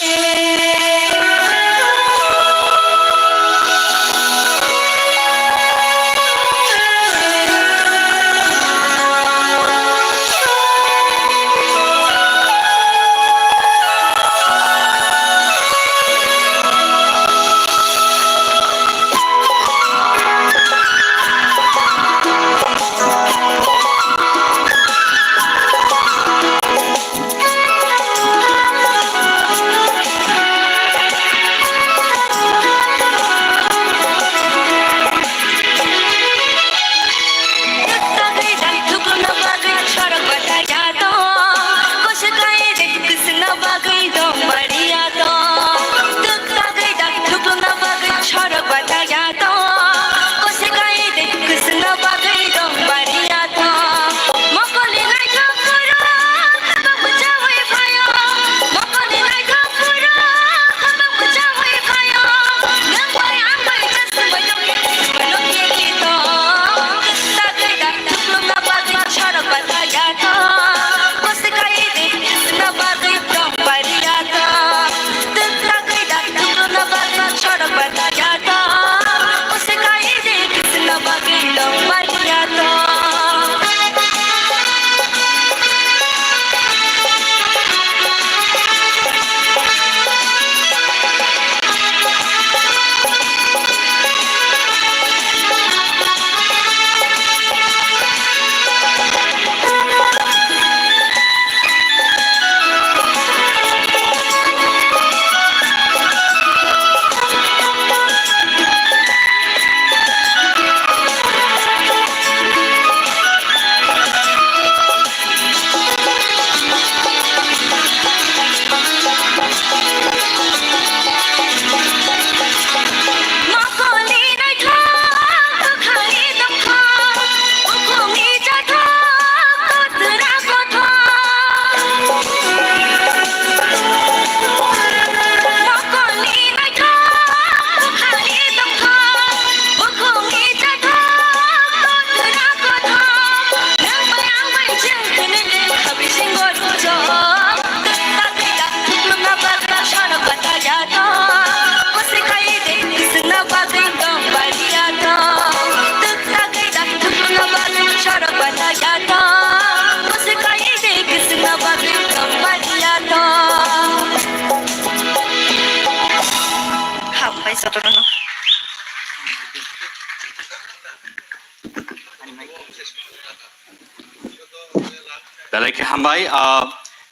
Belai khe hambai, ah,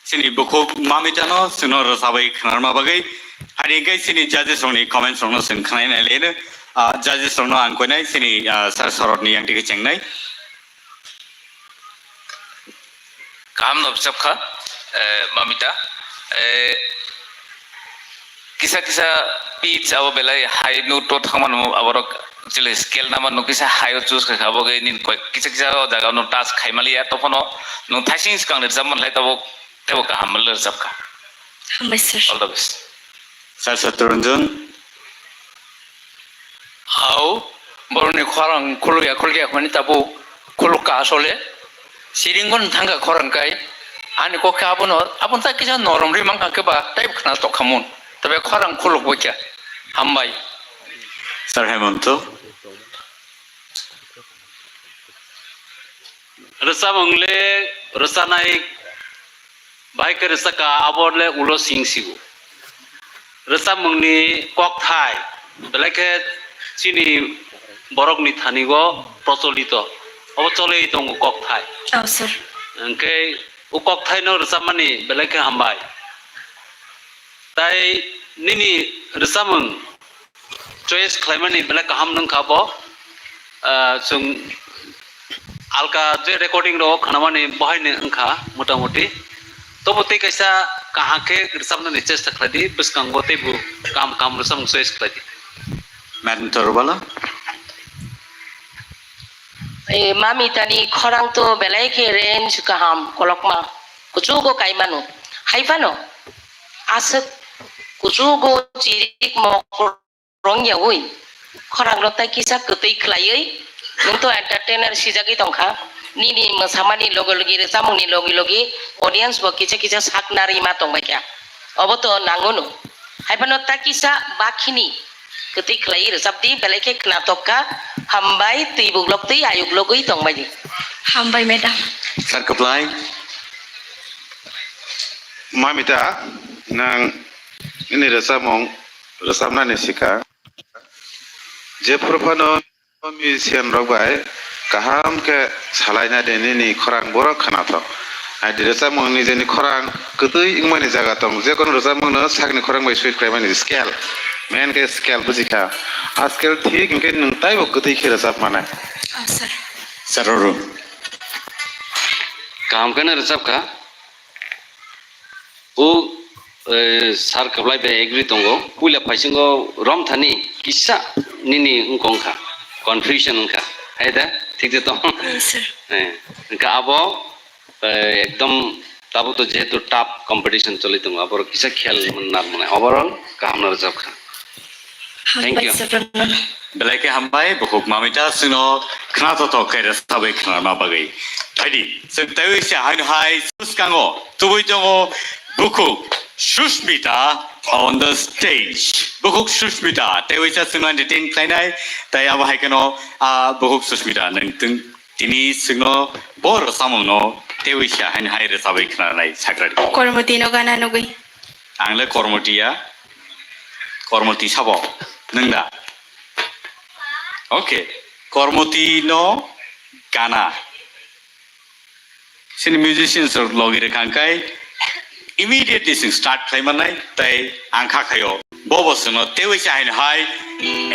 chini bukhuk Mamitano chwngno rwchabwi khwnarma bagwi. Hai hwnkhe chini judges rokni comments rokno chwng khwnai nai le, ah, judges rokno ang koinai chini, ah, Sir Sorotni yang twi khe chengnai. Kaham no bwchap kha, eh, Mamita. Eh, kisa kisa pitch abo belai high note o thangmano aborok chili scale namano kisa high o choose kha, abo khe nini koi kisa kisa o jaga no touch khaimaliya, tophano nwng thaising swkang ni rwchapmani lai tabuk teibo kaham rwchap kha. Hambai sir. All the best. Sir Satranjan. Hao, borokni khorang khulukya khulukya hwnwi tabuk khulukka asole. Siringbo thangkha khorang kai. Ani kok khe abono, aboni ta kisa norom ri mankha khe ba, tei khna tokhamun. Tabe khorang khulukbo kya. Hambai. Sir Hemanto. Rwchapmung le rwchanai bai khe rwchapkha, abo le ulo sing sigo. Rwchapmungni kokthai belai khe chini borokni thani-o procholito, obo cholwi tongo kokthai. Oh, sir. Hwnkhe o kokthaino rwchapmani belai khe hambai. Tai nini rwchapmung choice khlaimani belai kaham wngkha bo. Ah, chwng alka je recording rok khnamani bohaini wngkha motamoti. Tobo tei kaisa kaham khe rwchapnani chesta khlai di, bwskango teibo kaham kaham rwchapmung choice khlai di. Madam Torobala. Eh, Mamitani khorang to belai khe range kaham kolokma. Kuchugo kaimano. Hai phano aswk kuchugo chirik mokol rong yaui, khorang rok tai kisa kwtwi khlaiwi, nwng to entertainer sijagwi tongkha. Nini mwsamani logi logi, rwchapmungni logi logi audience bo kisa kisa sak narwi ma tongbaikha. Obo to nangono. Hai phano ta kisa bakhini kwtwi khlaiwi rwchapdi, belai khe khnatok kha. Hambai, twi buklok twi ayuk logwi tongbaidi. Hambai, madam. Sir Kwplai. Mamita, nang ini rwchapmung rwchapnani sikha. Jephuru phano musician rok bai kaham khe salaina de nini khorang borok khnathok. Ai di rwchapmung nijeni khorang kwtwi wngmani jaga tong. Jekono rwchapmung no sakni khorang bai suit khlaimani scale. Main khe scale bujikha. A scale thik hwnkhe nwng taibo kwtwi khe rwchap manai. Oh, sir. Sir Roro. Kaham khe no rwchapkha. O, eh, sir Kwplai bai agree tongo. Puila phaisingo romthani kisa nini wngkong kha. Confusion wngkha. Hai da? Thik je tong? Yes, sir. Eh, wngkha abo, eh, ekdom tabuk to jehetu tough competition choli tongo. Aborok kisa khel nar mwnai. Overall, kaham no rwchap kha. Thank you. Belai khe hambai, bukhuk Mamita chwngno khna thothok khe rwchabwi khwnarma bagwi. Phaidi, chwng teiwi se haino hai bwskango tubui tongo bukhuk Sushmita on the stage. Bukhuk Sushmita, teiwi sa chwngno entertain khlainai, tai abo hai kheno, ah, bukhuk Sushmita, nwng twng Tini chwngno bo rwchapmungno teiwi se haino hai rwchabwi khwnanai sakradi. Kormoti no gana nugwi. Ang le Kormoti ya. Kormoti sabo. Nwng da? Okay. Kormoti no gana. Chini musicians rok logi rwkha hwnkhe immediately chwng start khlai mannai tei ang kha khaio. Bo bo chwngno teiwi se haino hai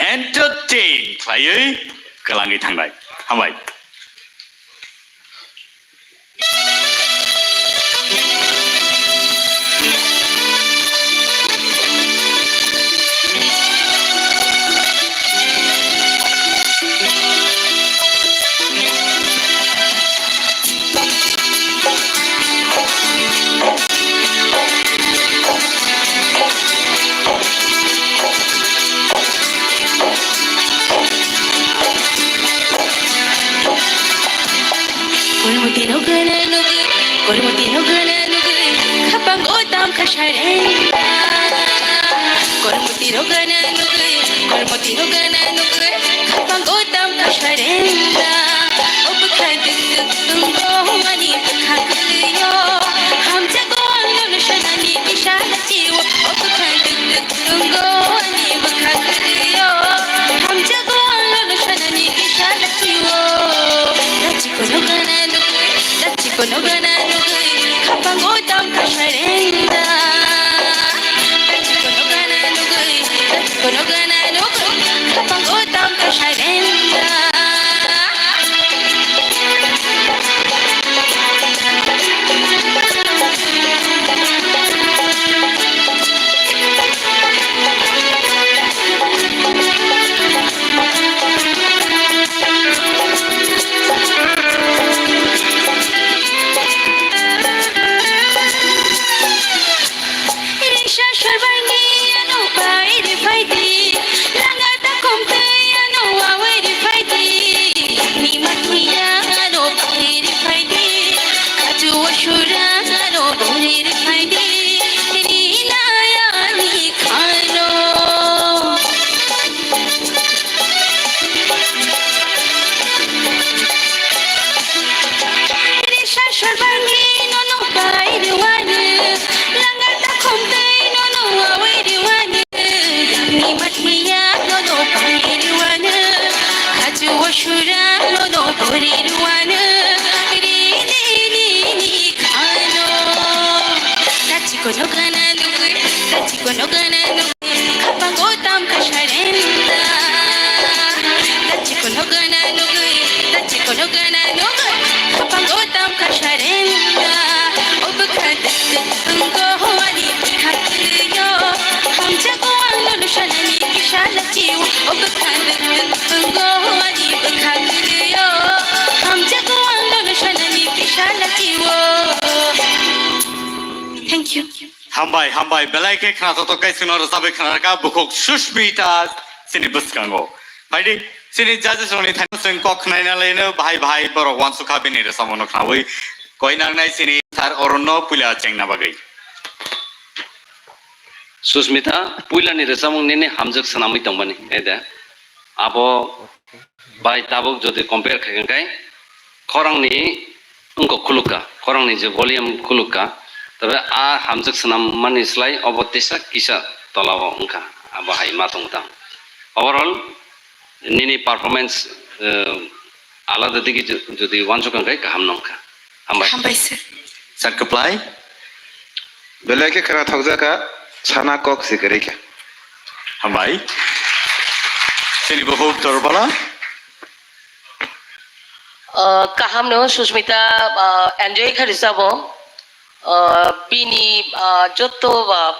entertain khlaiwi kwlangwi thangnai. Hambai. Kormoti no gana nugwi, kormoti no gana nugwi, khapang o tam kha sarenda. Kormoti no gana nugwi, kormoti no gana nugwi, khapang o tam kha sarenda. O bwkha duk duk tungo ani bwkha kwlwio, hamjago ano no sanani kisa hachio. O bwkha duk duk tungo ani bwkha kwlwio. surrender. Risa sorbaini ano pai ri phaidi, langa takhum tei ano awi ri phaidi, ni mathuya ano pai ri phaidi, kaju asura ano buri ri phaidi, rina ya ni khano. Risa sorbaini nono pai rwani, langa takhum tei nono awi rwani, ni mathiya nono pai rwani, kaju asura nono buri rwani, rini ni ni khano. Tachiko no gana nugui, tachiko no gana nugui. Kapango tam ka sarenda. Dachi kono gana nugui, dachi kono gana nugui. Kapango tam ka sarenda. Obkha duk duk tungo ani bikha kriyo. Hamja ko ano no shanani kishala chiwo. Obkha duk duk tungo ani bikha kriyo. Hamja ko ano no shanani kishala chiwo. Thank you. Hambai, hambai, belai khe khnathokthok khe chwngno rwchabwi khnarwkha bukhuk Sushmita chini bwskango. Phaidi, chini judges rokni thani chwng kok khnaina laino bahai bahai borok uansukha bini rwchapmungno khnaui. Koi nangnai chini sir Arunno puila chengna bagwi. Sushmita, puilani rwchapmung nini hamjwk swnamwi tongmani, ede. Abo bai tabuk jodi compare khaikha khe khorangni wngkok khulukha, khorangni je volume khulukha, tei a hamjwk swnammani slai obo tesa kisa tolao wngkha, abo hai ma tong tang. Overall, nini performance, eh, alada digi ju-, jodi uansuk kha khe kaham nongkha. Hambai. Hambai, sir. Sir Kwplai. Belai khe khwnathokjakha, sana kok si kwrwi kha. Hambai. Chini bukhuk Torbala. Ah, kaham no Sushmita, ah, enjoy kha rwchabo. Ah, bini, ah, joto, ah,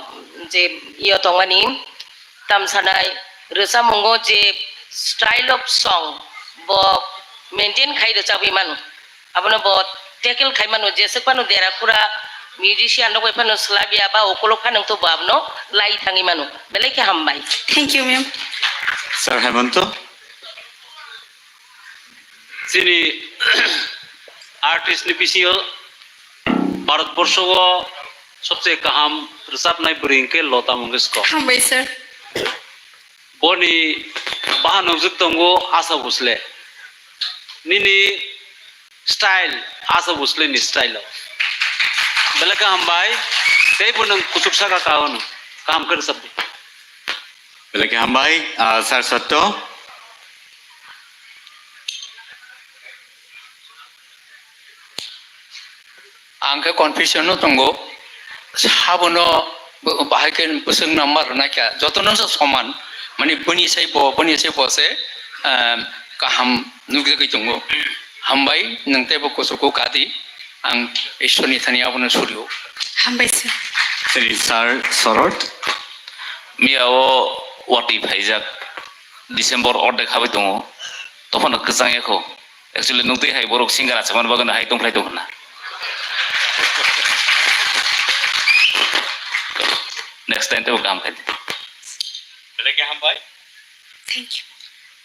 je iyo tongmani tamsanai rwchapmungo je style of song bo maintain khai rwchabwi mano. Abono bo tackle khai mano, jeswk phano dera khura musician rok bai phano swlabya ba ukolok phano wngtokbo abono lai thangwi mano. Belai khe hambai. Thank you, ma'am. Sir Hemanto. Chini artist ni bisingo Bharat borsho o sobse kaham rwchapnai bwrwi hwnkhe Lata Mangeshkar. Hambai, sir. Boni bahan nukjwk tongo Asha Bhosle. Nini style Asha Bhosle ni style o. Belai khe hambai, teibo nwng kuchuk saka ka hwnwi. Kaham khe rwchapdi. Belai khe hambai, ah, Sir Satto. Ang khe confusion no tongo, sabono bahai khe bwswk number rwnai kha, jotono se soman, mani bini sai bo, bini sai bo se, ehm, kaham nukjagwi tongo. Hambai, nwng teibo kuchugo kadi, ang Ishwarni thani abono surio. Hambai sir. Sir, Sir Sorot. Miya o watwi phaijak, December ordek habai tongo, tophano kwchang ya kho. Actually, nung twi hai borok singer achai man bagwi hai tongphlai tong hwnna. Next time teibo kaham khai di. Belai khe hambai. Thank you.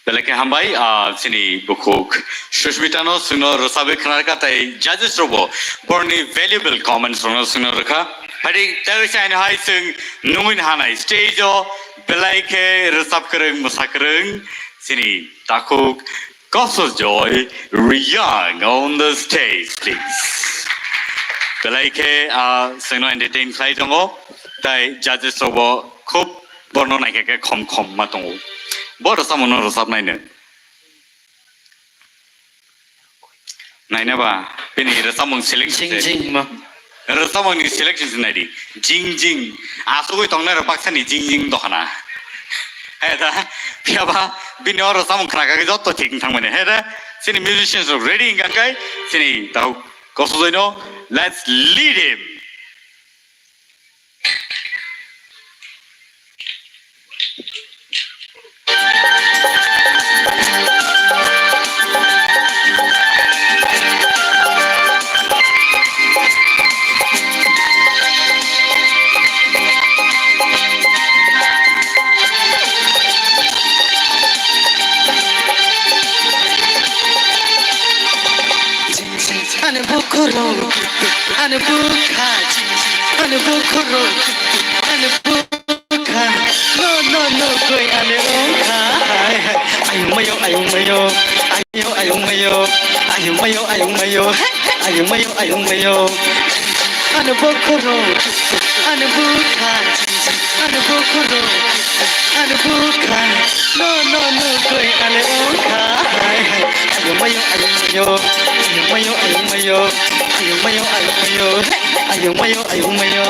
Belai khe hambai, ah, chini bukhuk Sushmita no chwngno rwchabwi khwnarkha tei judges rokbo borokni valuable comments rokno chwngno rwkha. Phaidi tei chaino hai chwng nungwi hanai stage o belai khe rwchap kwrwng, mwsa kwrwng chini takhuk Kosojoy Riyang on the stage, please. Belai khe, ah, chwngno entertain khlai tongo, tei judges rokbo khub borno naikha khe khom khom ma tongo. Bo rwchapmungno rwchapnaino. Naina ba, bini rwchapmung selection Jing se. Jing ma. Rwchapmungni selection se naidi. Jing jing. Asugwi tongnai rok baksa ni jing jing dokhana. He da, phiyaba bini oro samung khna kha khe joto thik wng thangmani. He da, chini musicians rok ready wng kha khe chini tau Kosojoino, let's lead him. Ani bukhurok, ani bukha, ani bukhurok, ani bukha. No, no, no, koi ani ongkha. Hai, hai. Ayung mayo, ayung mayo, ayo, ayung mayo, ayung mayo, ayung mayo, ayung mayo, ayung mayo. Ani bukhurok, ani bukha, ani bukhurok, ani bukha. No, no, no, koi ani ongkha. Hai, hai. Ayung mayo, ayung mayo, ayung mayo, ayung mayo, ayung mayo, ayung mayo, hey. Ayung mayo, ayung mayo.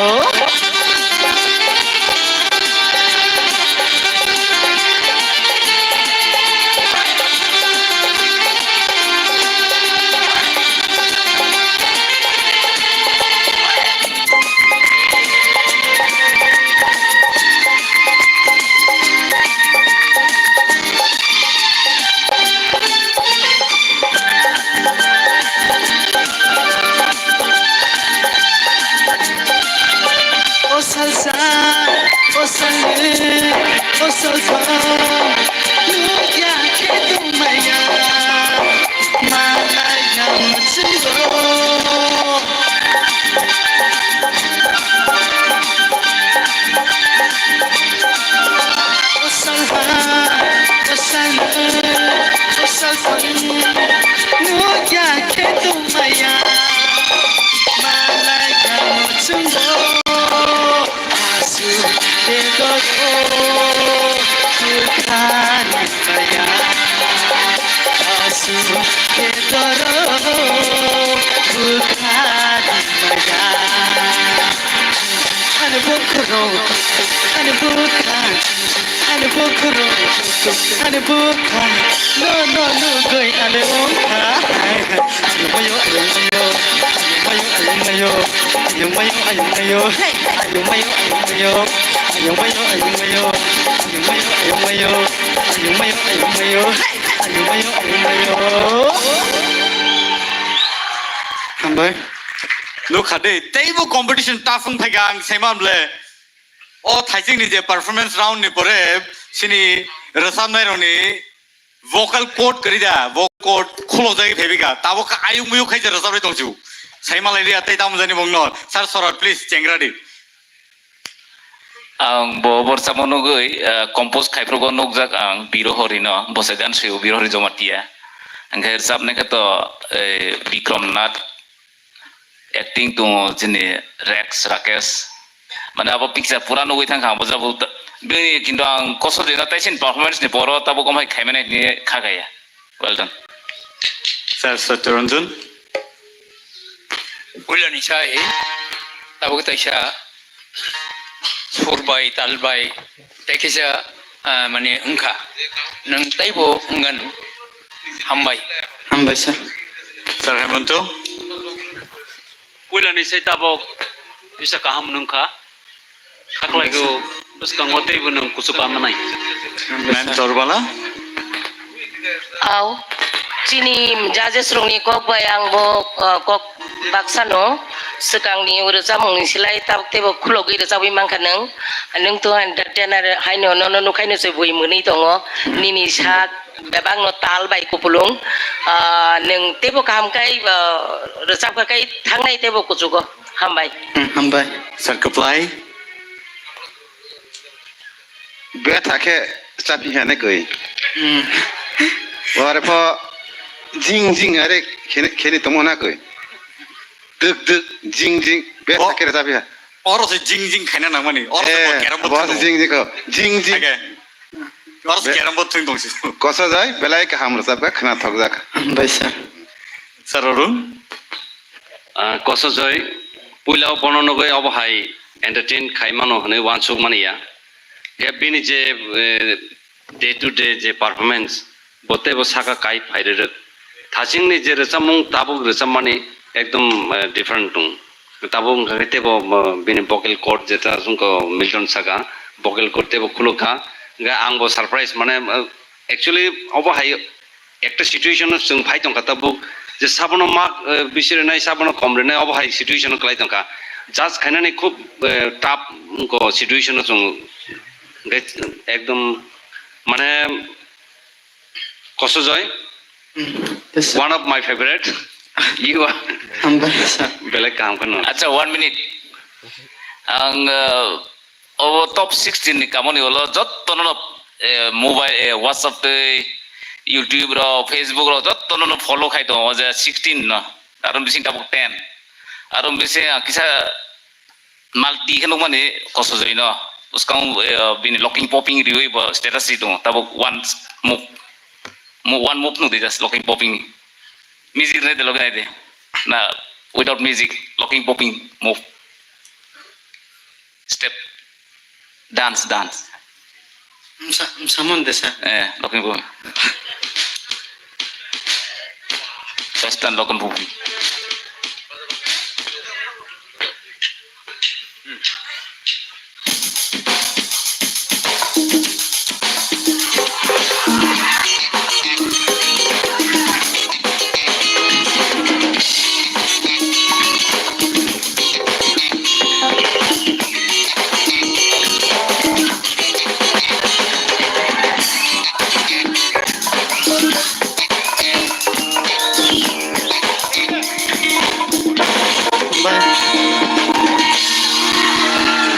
O salsa, o salsa, o salsa, nukya khe tongmaya, malai nang chingo. O salha, o salha, o salha, nukya khe tongmaya, malai kha muchungo. Asu bedoro bukha ni maya, asu bedoro bukha ni maya. Ani bukhurok, ani bukha, ani bukhurok, ani bukha. No, no, no, goi ani ongkha. Ayung mayo, ayung mayo, ayung mayo, ayung mayo, ayung mayo, ayung mayo, ayung mayo, ayung mayo, ayung mayo, ayung mayo, ayung mayo, ayung mayo, ayung mayo, ayung mayo, ayung mayo, ayung mayo. Hambai. Nukha de, teibo competition tough wng phaikha ang saiman ble. O thaisingni je performance round ni pore chini rwchapnai rokni vocal cord kwrwi da, vocal cord khulokjagwi phaibika. Tabuk kha ayuk muyuk khai je rwchapwi tongchu. Saimalai liya tei tamo jani bongno. Sir Sorot, please, chengra di. Ang bo borchamo nugwi, eh, compose khaiphrugo nukjak ang Birohorino, bose gan swiyo Birohori Jomatia. Hingkhe rwchapnai khe to, eh, Bikrom Nath, acting tongo chini Rex Rakesh. Mane abo picture pura nugwi thangkha ang bo jabo ta-, bini kintu ang Kosojoino tei chini performance ni poro tabuk omhai khaimani hinwi kha kaya. Well done. Sir Satyaranjan. Puilani sai, tabuk taisa sur bai, tal bai, tei kisa, ah, mane wngkha. Nwng teibo wngano. Hambai. Hambai sir. Sir Hemanto. Puilani sai tabuk bisa kaham wngkha. Khaklaigo bwskango teibo nwng kuchuk amanai. Mentor bala. Au, chini judges rokni kok bai ang bo, uh, kok baksa no swkangni rwchapmungni slai tabuk teibo khulogwi rwchapwi mankha nwng. Nwng to entertainer haino nono nukhaino se bui mwnwi tongo. Nini sak bebakno tal bai kupulung. Ah, nwng teibo kaham khe, ah, rwchapkha khe thangnai teibo kuchugo. Hambai. Hmm, hambai. Sir Kwplai. Betha khe chapi hane koi. Hmm. Ore pho jing jing are khene, khene tongmo na koi. Duk duk jing jing betha khe chapi ha. Oro se jing jing khaina nangmani. Oro se bo kerem bo thung jing jing ko. Jing jing. Oro se kerem bo thung tongsi. Kosa jai belai kaham rwchapkha khwnathokjak. Hambai sir. Sir Arun. Ah, Kosa Joy, puila o bono nugwi obo hai entertain khai mano hwnwi uansuk mani ya. Khe bini je, eh, day to day je performance, bo teibo saka kai phai rwrwk. Thachingni je rwchapmung tabuk rwchapmani ekdom, eh, different tong. Tabuk wngkha khe teibo, eh, bini vocal cord jeta wngkha Milton saka, vocal cord teibo khuluk kha. Hwnkhe ang bo surprise, mane, eh, actually obo hai ekta situation o chwng phai tongkha tabuk, je sabono mak, eh, bisi rwnai, sabono kom rwnai, obo hai situation o kwlai tongkha. Judge khainani khub, eh, tough wngkha situation o chwng, hwnkhe ekdom, mane, Kosojoy, Hmm, yes, sir. One of my favorite. You are Hambai, sir. Belai kaham kheno. Acha, one minute. Ang, uh, obo top sixteen ni kamoni ulo jotto no, eh, mobile, eh, WhatsApp tei YouTube ro, Facebook ro jotto no follow khai tongo, o je sixteen no. Aro bising tabuk ten. Aro bising, ah, kisa Malti khe nukmani Kosojoy no. Bwskango, eh, bini locking popping riwi bo status ri tongo. Tabuk one move, mo-, one move nukdi just locking popping. Music nai de, locking nai de. Na, without music, locking popping move. Step. Dance, dance. Msa-, msamon de sa. Eh, locking popping. Western locking popping.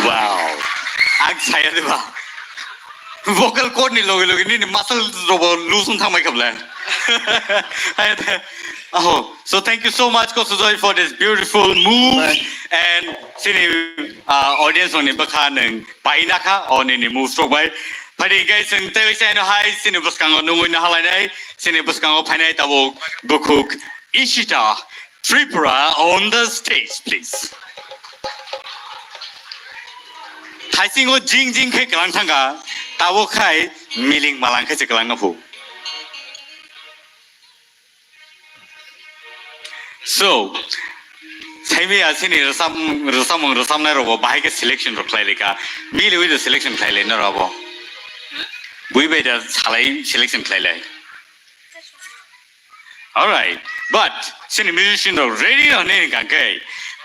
Wow. Ang saya diba? Vocal cord ni loge loge nini muscle robo loose wng thangbai kha bwle. Hai de. Aho. So thank you so much, Kosojoy, for this beautiful move. Bye. And sini, uh, audience ni bwkha nwng paina kha o nini move rok bai. Phadi guys, nwng tei waisa ino hai sini bwskango nungwi no halainai, sini bwskango phainai tabuk bukhuk Ishita Tripura on the stage, please. Haisingo jing jing khe kwlang thangkha, tabuk khai miling malang khe se kwlang no phu. So, saimaya sini rwchap-, rwchapmung rwchapnai rokbo bahai khe selection rok khlai lai kha. Miliwi do selection khlai lai norok abo. Bui bai da salai selection khlai lai. Alright, but sini musician rok ready no hwnwi hwnkha khe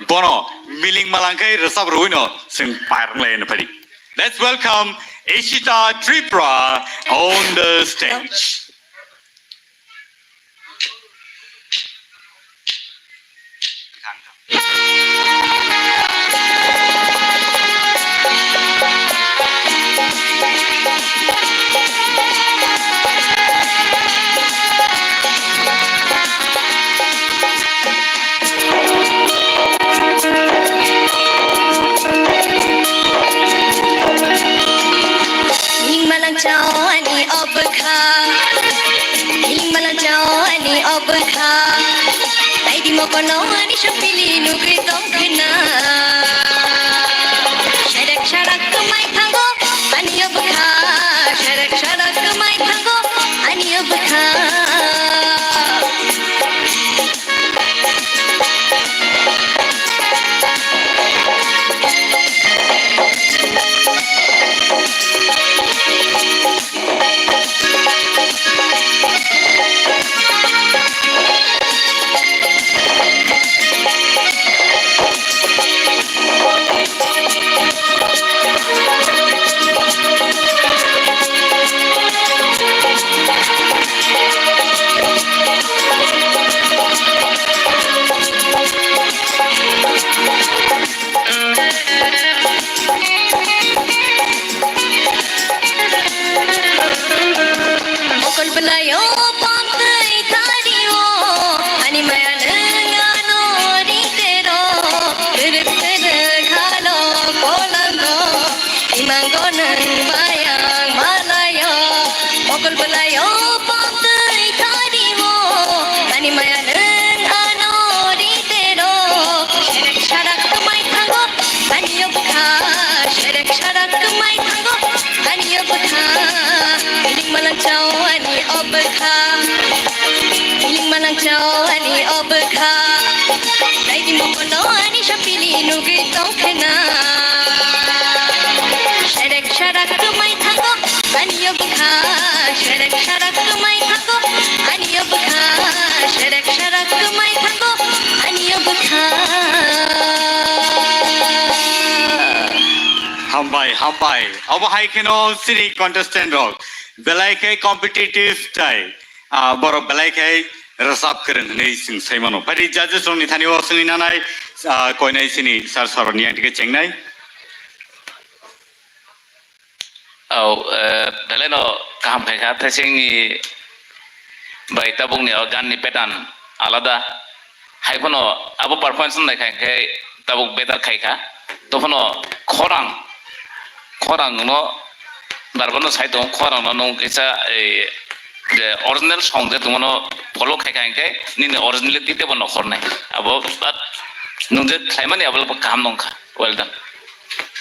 bono miling malang khe rwchap rwui no chwng pairwng lai no phadi. Let's welcome Ishita Tripura on the stage. Ning malang chao ani obkha, ning malang chao ani obkha. Aidi mokono ani shopili nugri tongkhna. Sharak sharak kemai thango ani obkha, sharak sharak kemai thango ani obkha. Chawani obkha, naidi mokono ani sapili nugwi tongkhna. Sherek sharak tumai thango, ani obkha. Sherek sharak tumai thango, ani obkha. Sherek sharak tumai thango, ani obkha. Hambai, hambai. Obo hai kheno chini contestant rok. Belai khe competitive tai. Ah, borok belai khe rwchap kwrwng hwnwi chwng sai mano. Phai di judges rokni thani o swngwi nanai, ah, koinai chini sir Saroni yang thike chengnai. Au, eh, belai no kaham khai kha, thesingni bai tabukni o ganni pattern alada. Hai phano abo performance nai khai khe tabuk better khai kha. To phano khorang, khorang no barbar no sai tongo, khorang no nung kisa, eh, je original song je tongmano follow khai kha hingkhe nini originality tebo nokhornai. Abo, but nung je khlaimani abo kaham nong kha. Well done.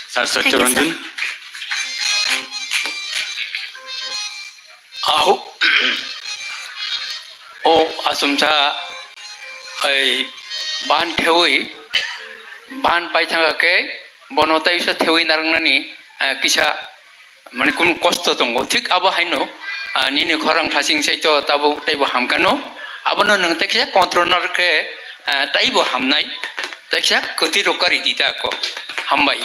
Sir, sir, Thank you, sir. Chiranjan. Aho. O asumsa ai ban thewi, ban pai thangkha khe bono taisa thewi narwknani, eh, kisa mane kunu kosto tongo. Thik abo haino, ah, nini khorang thasing sai to tabuk teibo hamkano. Abono nwng teksa controller khe, ah, teibo hamnai. Teksa kwtwi rok kari di ta ko. Hambai.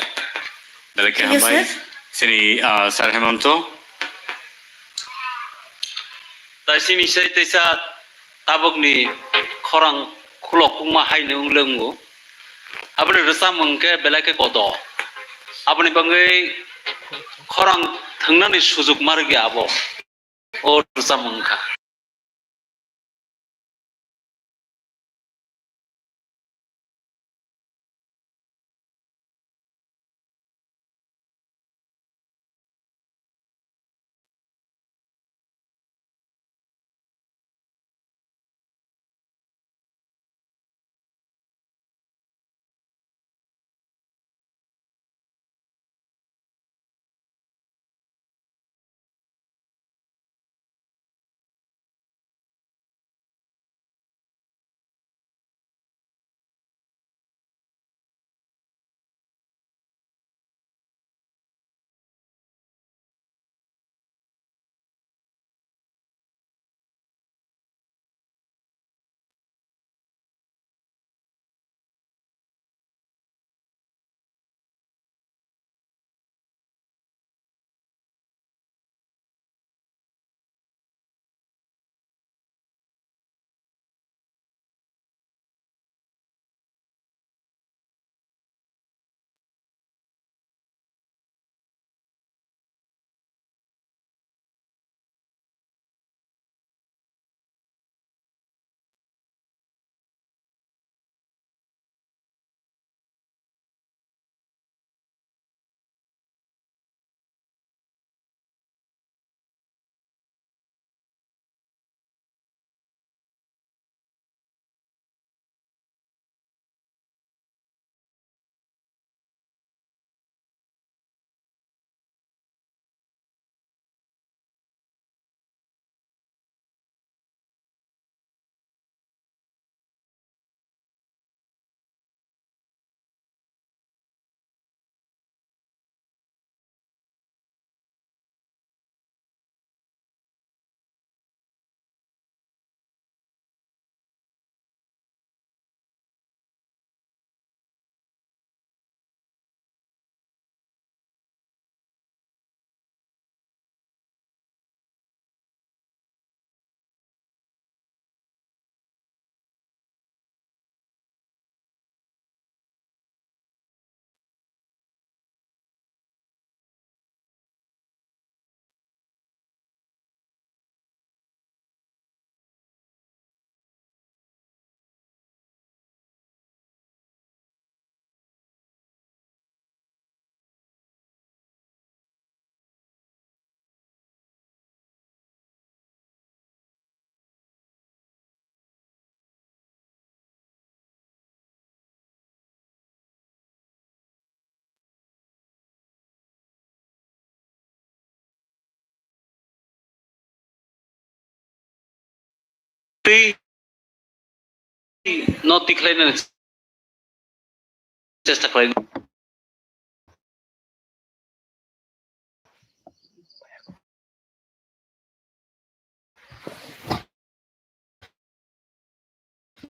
Belai khe Thank you, hambai. Sir. Chini, ah, Sir Hemonto. Tai sini sai teisa tabukni khorang khulok kukma haino wng le wngo. Aboni rwchapmung khe belai khe kodo. Aboni bagwi khorang thwngnani sujuk ma rwgya abo. O rwchapmung wngkha. Twi no tikhlainani chesta khlai.